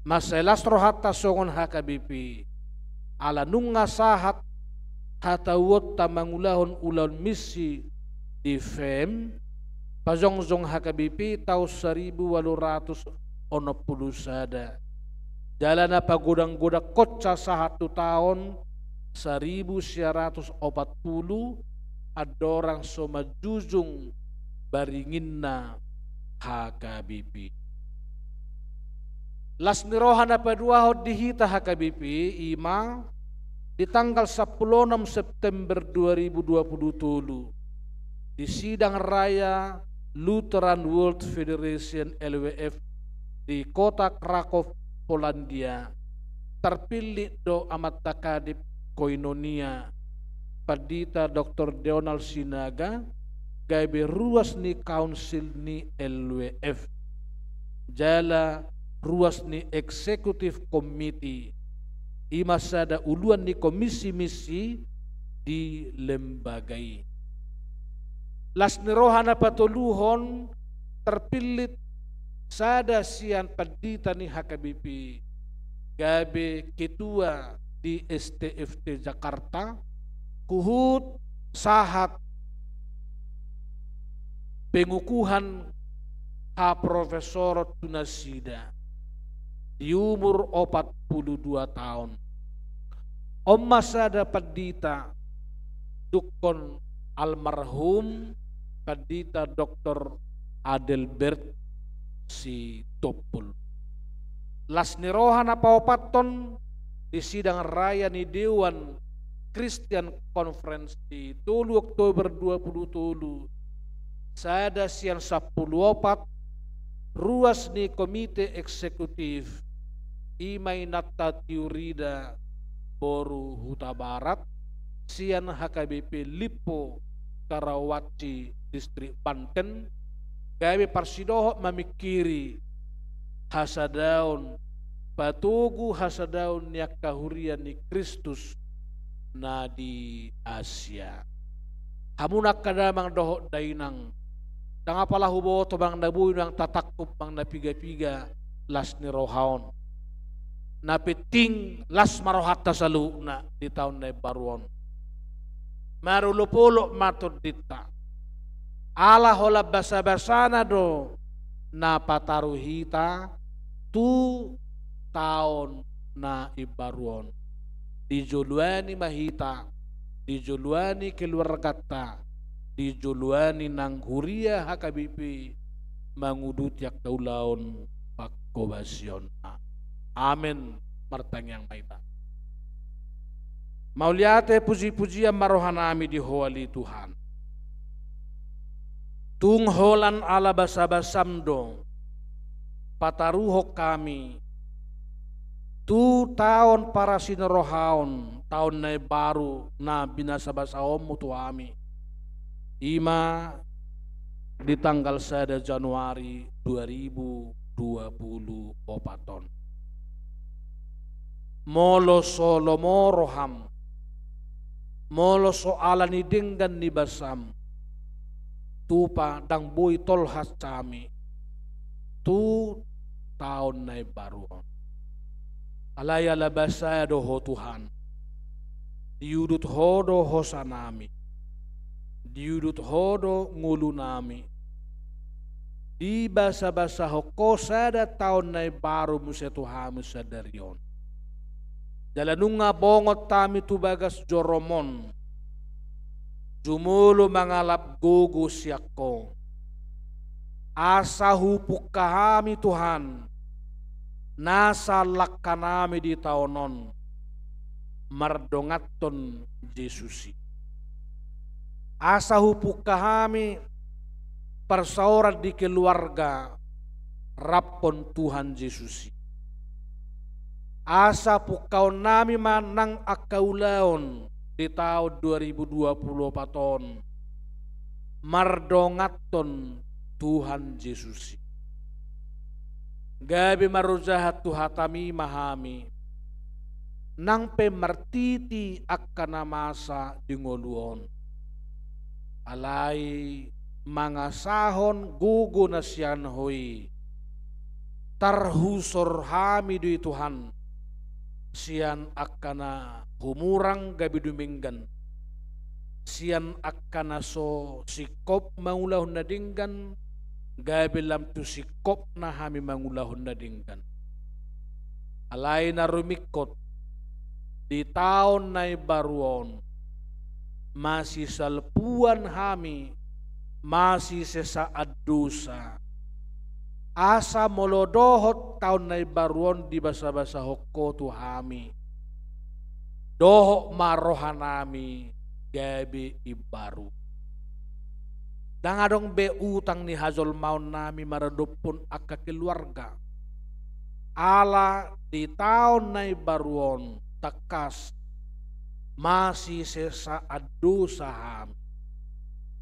Mansai las rohanta songon H K B P, ala nunga sahat hatauonta mangulahon ulaon misi di fem, pajongjong H K B P taon saribu ualu ratus onom pulu sada. Jala na pagodang-godangkonsa sahat tu taon saribu sia ratus opat pulu, andorang so manjujung baringinna H K B P. Las ni roha na paduahon di hita H K B P, i ma di tanggal sampulu onom September dua ribu dua pulu tolu, di sidang raya Lutheran World Federation, L W F, di kota Krakow, Polandia, tarpillit do amanta kadep Koinonia, Pandita Doktor Donald Sinaga, gabe ruas ni kaunsil ni L W F, jala ruas ni eksekutif komiti, i ma sada uluan ni komisi misi di lembaga i. Las ni roha na patoluhon, tarpillit sada sian pandita ni H K B P gabe ketua di S T F T Jakarta, huhut sahat pengukuhan haprofesoron tu nasida di umur opat pulu dua taon. On ma sada pandita, dungkon almarhum Pandita Doktor Adelbert Sitompul. Las ni roha na paopathon, di sidang raya ni Dewan Christian Conference di tolu Oktober dua pulu tolu, sada sian sampulu opat ruas ni komite eksekutif, i ma inanta Tiurida boru Hutabarat, sian H K B P Limpo Karawaci, distrik Banten, gabe parsidohot mamingkiri hasadaon, patogu hasadaon ni angka huria ni Kristus na di Asia. Hamu na angka damang dohot dainang, ndang apala huboto manang na boi nang tatangkup manang na piga-piga las ni roha on. Na penting las ma rohanta saluhutna di taon na imbaru on. Marolopolop ma tondinta. Ala holan basabasana do na pataru hita tu taon na imbaru on. Dijoloani ma hita, dijoloani keluarganta, dijoloani nang huria H K B P manguduti angka ulaon panghobasion. Amen. Martangiang ma hita. Mauliate, puji-pujian ma rohanami di Ho ale Tuhan. Tung holan ala basabasam do pataruhon hami tu taon parasirohaon, taon na imbaru na binasabasaonmu tu hami, i ma di tanggal sada Januari dua ribu dua puluh opat on. Molo so lomo roham, molo so ala ni denggan ni basam, tupa ndang boi tolhas hami tu taon na imbaru on. Alai ala basa do Ho Tuhan, diudut Ho do hosanami, diudut Ho do ngolunami, dibasabasahon Ho sada taon na imbaru muse tu hami sadari on. Jala nunga bongot hami tu bagas jorom on, jumolo mangalap gogo sian Ho. Asa hupungka hami Tuhan, nasa langkanami di taon on, mardonganhon Jesus i. Asa hupungka hami parsaoran di keluarga, raphon Tuhan Jesus i. Asa pungkaonnami ma nang angka ulaon di taon dua ribu dua puluh opat on, mardonganhon Tuhan Jesus i. Gabe marojahan tu hatami ma hami, nang pe martiti angka na masa di ngolu on. Alai mangasahon gogo na sian Ho i, tarhusor hami do i Tuhan, sian angka na humurang gabe dumenggan, sian angka na so singkop mangulahon na denggan, gabe lam tu singkopna hami mangulahon na denggan. Alai na rumingkot, di taon na imbaru on, masisalpuan hami, masisesaan dosa. Asa molo dohot taon na imbaru on dibasabasahon Ho tu hami, dohot ma rohanami gabe imbaru. Ndang adong be utang ni hajolmaonnami maradophon angka keluarga. Ala di taon na imbaru on tangkas masisesaan dosa hami.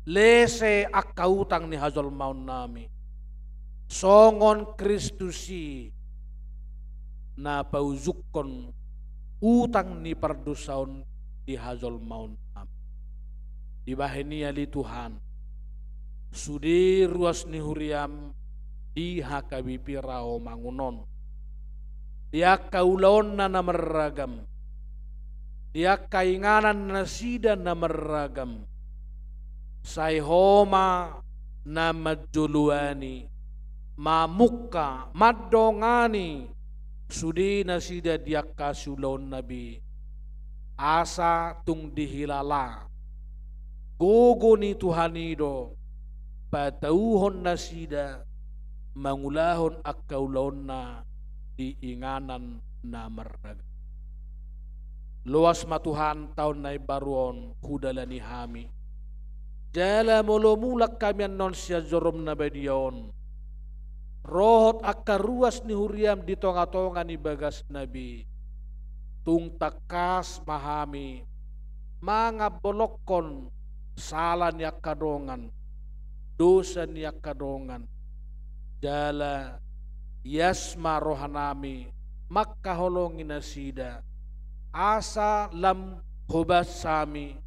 Lese angka utang ni hajolmaonnami, songon Kristus i na paujungkon utang ni pardosaon di hajolmaonnami. Dibahen i ale Tuhan, sude ruas ni huriam di H K B P Rawamangun on, di angka ulaonna na marragam, di angka inganan nasida na marragam, sai Ho ma na manjoloani, mamungka, mandongani sude nasida di angka siulaonna be. Asa tung dihilala gogo ni Tuhan i do patauhon nasida mangulahon angka ulaonna di inganan na marragam. Loas ma Tuhan taon na imbaru on hudalani hami. Jala molo mulak hami annon sian jorom na badia on, rohot angka ruas ni huriam di tongatonga ni bagasna be, tung tangkas ma hami mangambolongkon sala ni angka dongan, dosa ni angka dongan, jala ias ma rohanami mangkaholongi nasida, asa lam hobas hami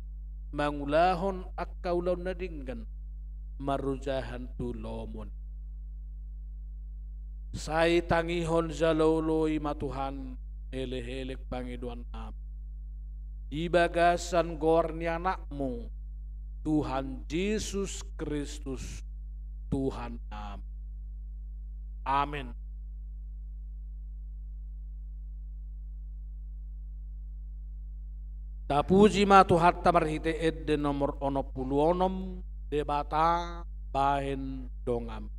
mangulahon angka ulaon na denggan marojahan tu lomo ni. Sai tangihon jala oloi ma Tuhan elekelek pangidoannami di bagasan goar ni Anakmu, Tuhan Jesus Kristus, Tuhannami. Amen. Tapuji ma Tuhanta marhite ende nomor onom pulu onom, Debata bahen donganmi.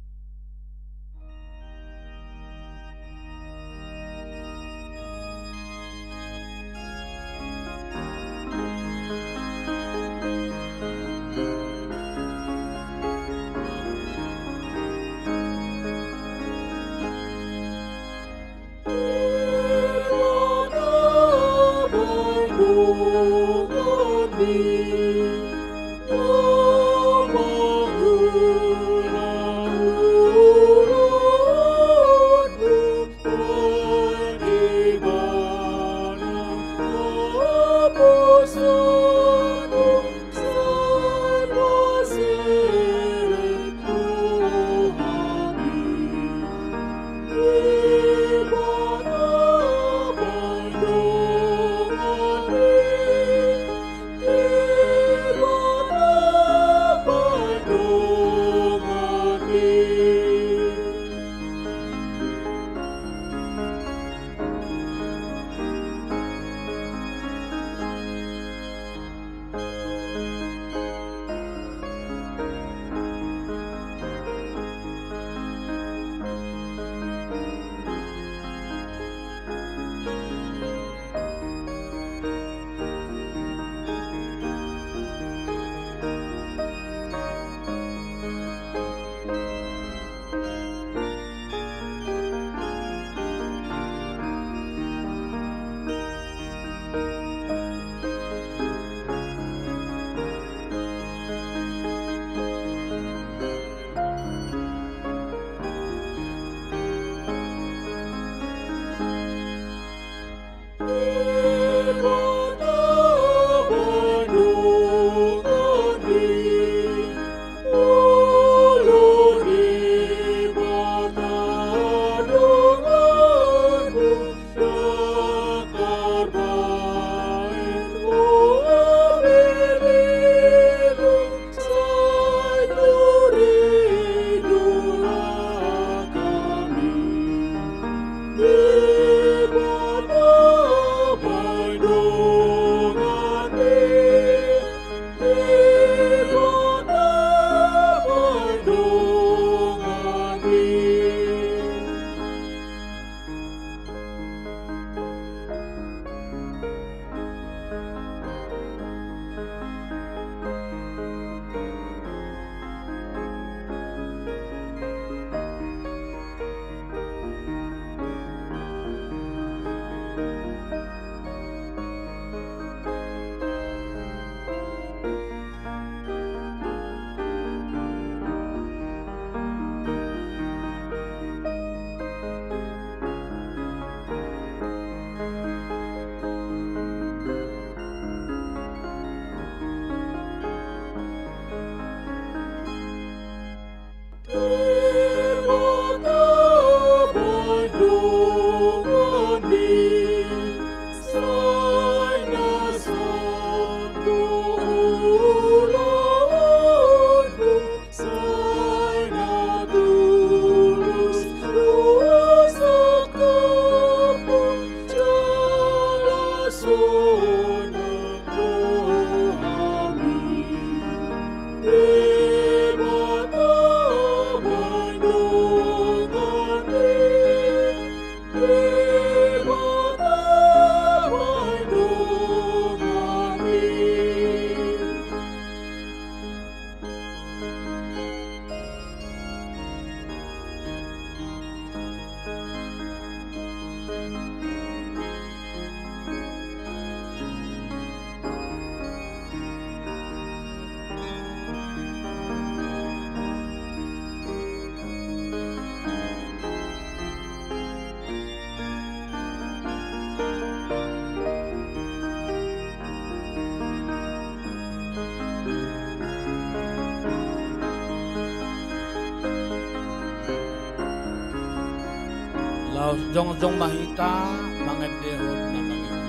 Jongjong ma hita mangendehon na mangihut.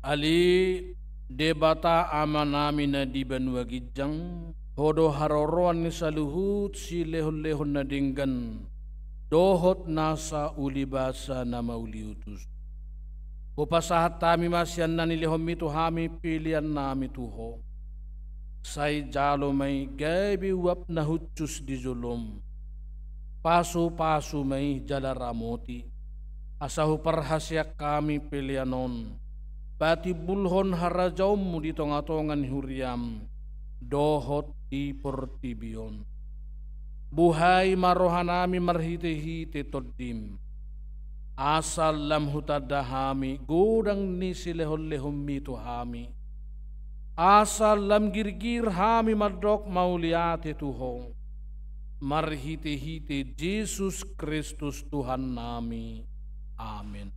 Ale Debata Amanami na di banua ginjang, Ho do haroroan ni saluhut silehonlehon na denggan dohot nasa ulibasa na mauliutus. Hupasahat hami ma sian na nilehonmi tu hami peleannami tu Ho. Sai jalo ma i gabe uap na hushus di jolom. Pasupasu ma i jala ramoti, asa huparhaseang hami pelean on patimbulhon harajaonmu di tongatonga ni huriam dohot di portibi on. Buhai ma rohanami marhitehite Tondim, asa lam hutanda hami godang ni silehonlehonmi tu hami, asa lam girgir hami mandok mauliate tu Ho, marhitehite Jesus Kristus Tuhannami. Amen.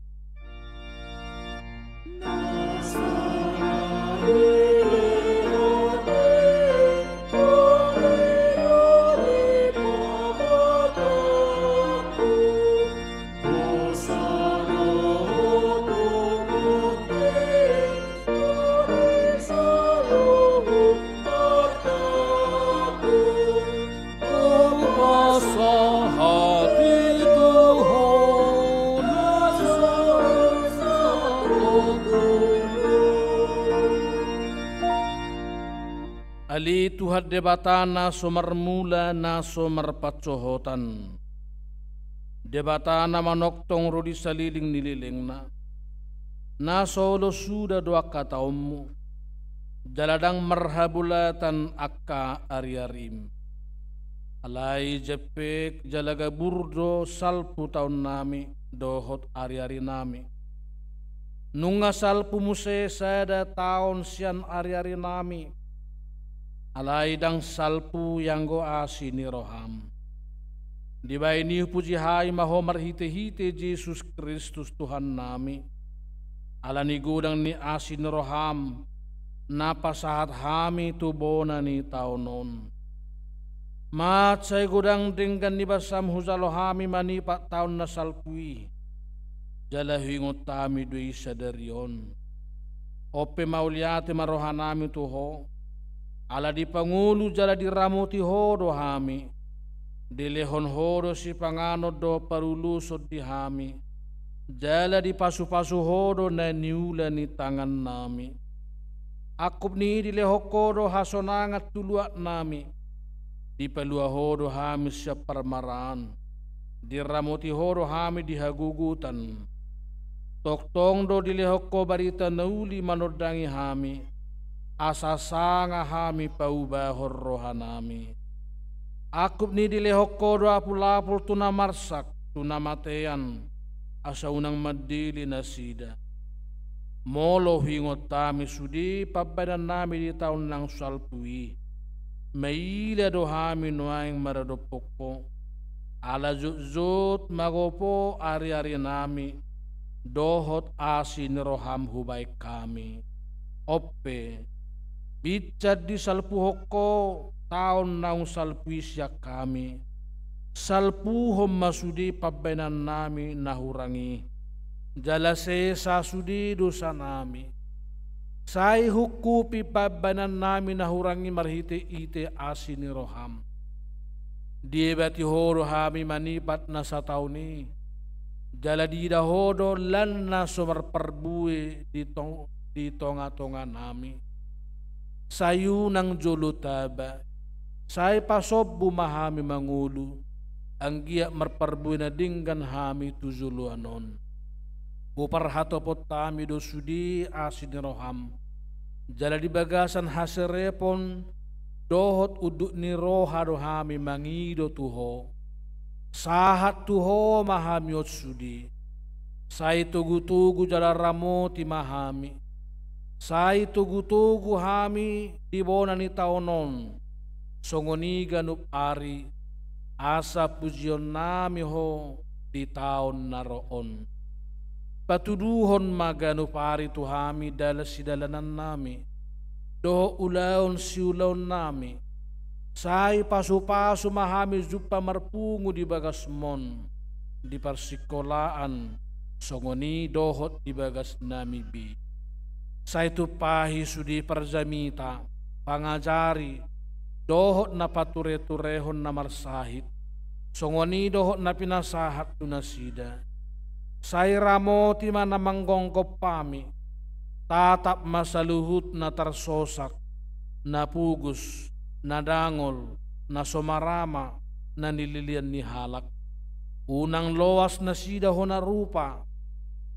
Ale Tuhan Debata na so marmula, na so marpansohotan, Debata na manongtong ro di saliling ni lelengna, na so olo suda do angka taonmu, jala ndang marhabolatan angka ariarim. Alai jempek jala gabur do salpu taonnami dohot ariarinami. Nunga salpu muse sada taon sian ariarinami, alai ndang salpu ianggo asi ni roham. Dibahen i hupuji hami ma Ho marhitehite Jesus Kristus Tuhannami, ala ni godang ni asi ni roham, na pasahat hami tu bona ni taon on. Mansai godang denggan ni basam hujalo hami manipat taon na salpu i, jala huingot hami do i sadari on. On pe mauliate ma rohanami tu Ho, ala dipangolu jala diramoti Ho do hami, dilehon Ho do sipanganon dohot paruloson di hami, jala dipasupasu Ho do na niula ni tangannami. Angkup ni i dilehon Ho do hasonangan tu luatnami, dipalua Ho do hami sian parmaraan, diramoti Ho do hami di hagogotan. Tongtong do dilehon Ho barita na uli manondangi hami, asa sanga hami paubahon rohanami. Angkup ni i dilehon Ho do apulapul tu na marsak, tu na matean, asa unang mandele nasida. Molo huingot hami sude pambahenannami di taon naung salpu i, maila do hami nuaeng maradophon Ho, ala jotjot magopo ariarinami, dohot asi ni roham hubahen hami. On pe, binsan disalpuhon Ho taon naung salpu i sian hami, salpuhon ma sude pambahenannami na hurang i, jala sesa sude dosanami. Sai ungkupi pambahenannami na hurang i marhitehite asi ni roham. Diebati Ho do hami manipat na sataon i, jala diida Ho do lan na so marparbue di tong-, di tongatonganami. Sai unang jolo taba, Sai pasombu ma hami mangolu, anggiat marparbue na denggan hami tu joloan on. Huparhatopot hami do sude asi ni roham, jala di bagasan haserepon dohot unduk ni roha do hami mangido tu Ho. Sahat tu Ho ma hami on sude. Sai togutogu jala ramoti ma hami. Sai togutogu hami di bona ni taon on, songon i ganup ari, asa pujionnami Ho di taon na ro on. Patuduhon ma ganup ari tu hami dalan sidalanannami, dohot ulaon siulaonnami. Sai pasupasu ma hami jumpa marpungu di bagasmon, di parsingkolaan, songon i dohot di bagasnami be. Sai tumpahi sude parjamita, pangajari, dohot na patureturehon na marsahit, songon i dohot na pinasahat tu nasida. Sai ramoti ma na manggonggom hami, tatap ma saluhut na tarsosak, na pogos, na dangol, na so marama, na nilelean ni halak. Unang loas nasida hona rupa,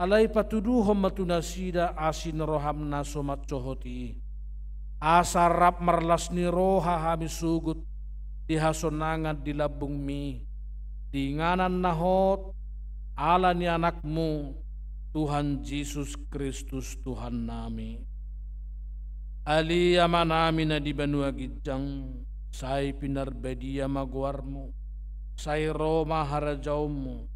alai patuduhon ma tu nasida asi ni roham na so mansohot i. Asa rap marlas ni roha hami sogot di hasonangan di lambungmi, di inganan na hot, ala ni Anakmu, Tuhan Jesus Kristus Tuhannami. Ale Amanami na di banua ginjang, sai pinarbadia ma goarmu, sai ro ma harajaonmu,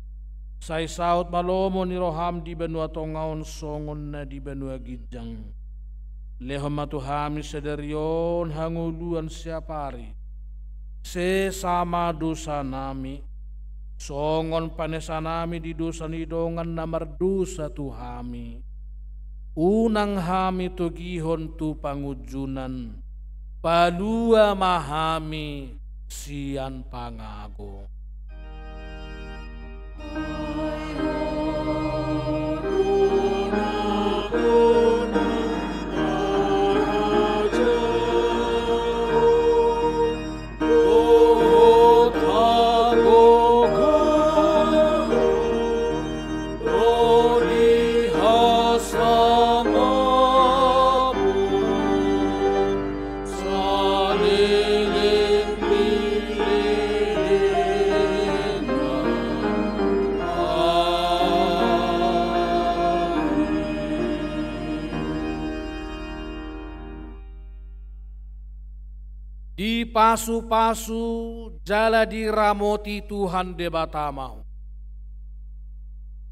sai saut ma lomo ni roham di banua tonga on songon na di banua ginjang. Lehon ma tu hami sadari on hangoluan siapari. Sesa ma dosanami, songon panesanami di dosa ni dongan na mardosa tu hami. Unang hami togihon tu pangunjunan, palua ma hami sian pangago. Dipasupasu jala diramoti Tuhan Debata ma ho.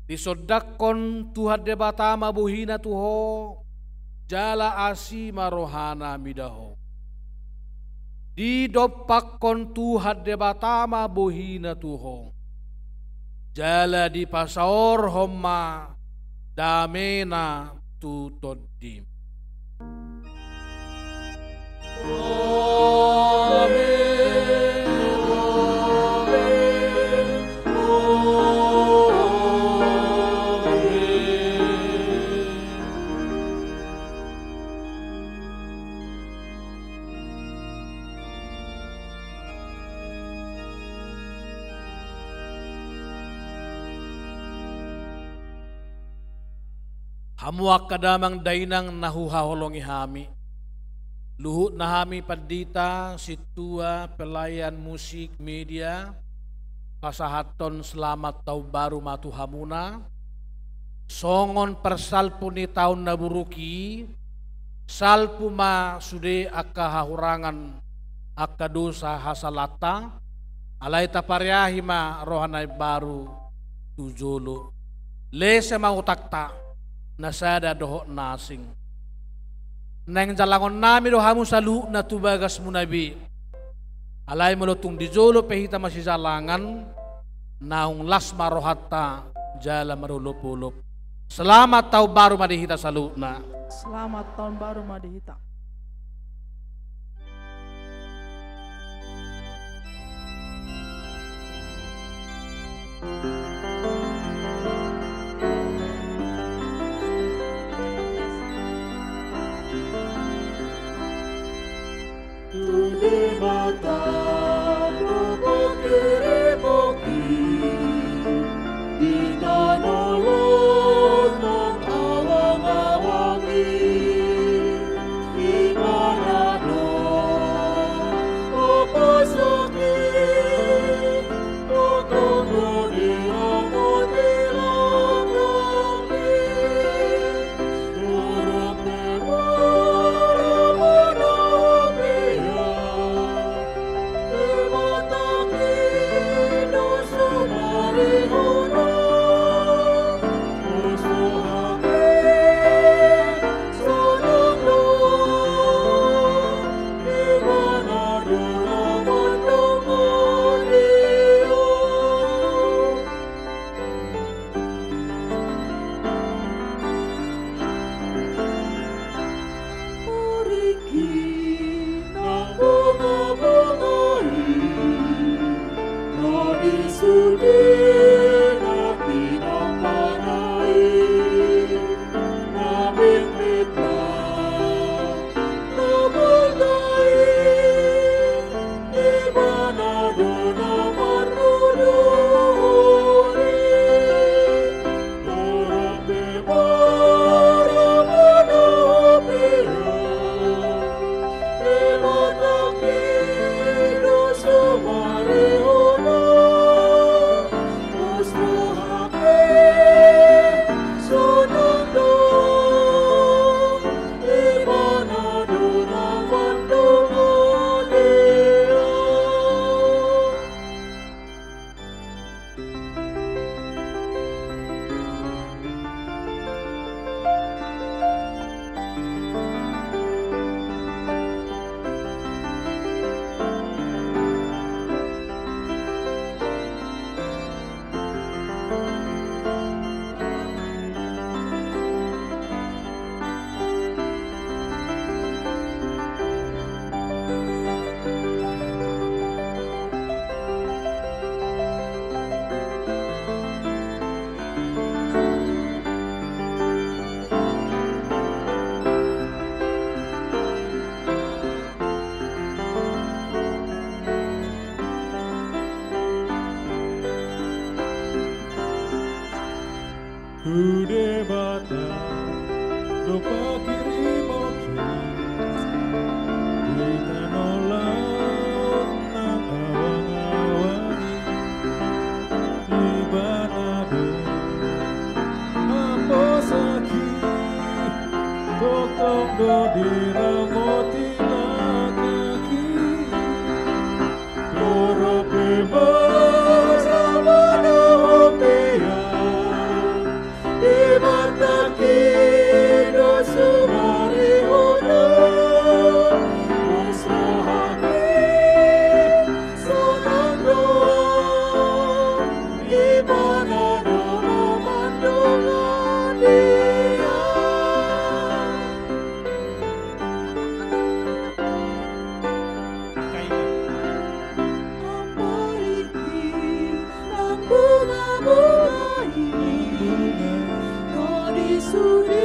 Disondangkon Tuhan Debata ma bohina tu ho, jala asi ma rohana mida ho. Didompakkon Tuhan Debata ma bohina tu ho, jala dipasaorhon ma damena tu tondim. Hamu angka damang dainang na huhaholongi hami, luhutna hami pandita, sintua, pelayan musik, media, pasahathon selamat taon baru ma tu hamuna. Songon parsalpu ni taon na buruk i, salpu ma sude angka hahurangan, angka dosa hasalanta, alai tapariahi ma roha na imbaru tu jolo. Lese ma utangta, na sada dohot na asing. Naeng jalangonnami do hamu saluhutna tu bagasmuna be. Alai molo tung di jolo pe hita masijalangan, naung las ma rohanta jala marolopolop. Selamat taon baru ma di hita saluhutna. Selamat taon baru ma di hita. Tu Debata Diramoti langkangki. Torop pe marabana hombea. Di batangki do sumarihona. Mas rohangki sonang do. Ibana do na mandongani ahu. Angka i ma. Ambariki nang bungabunga i, ro di sude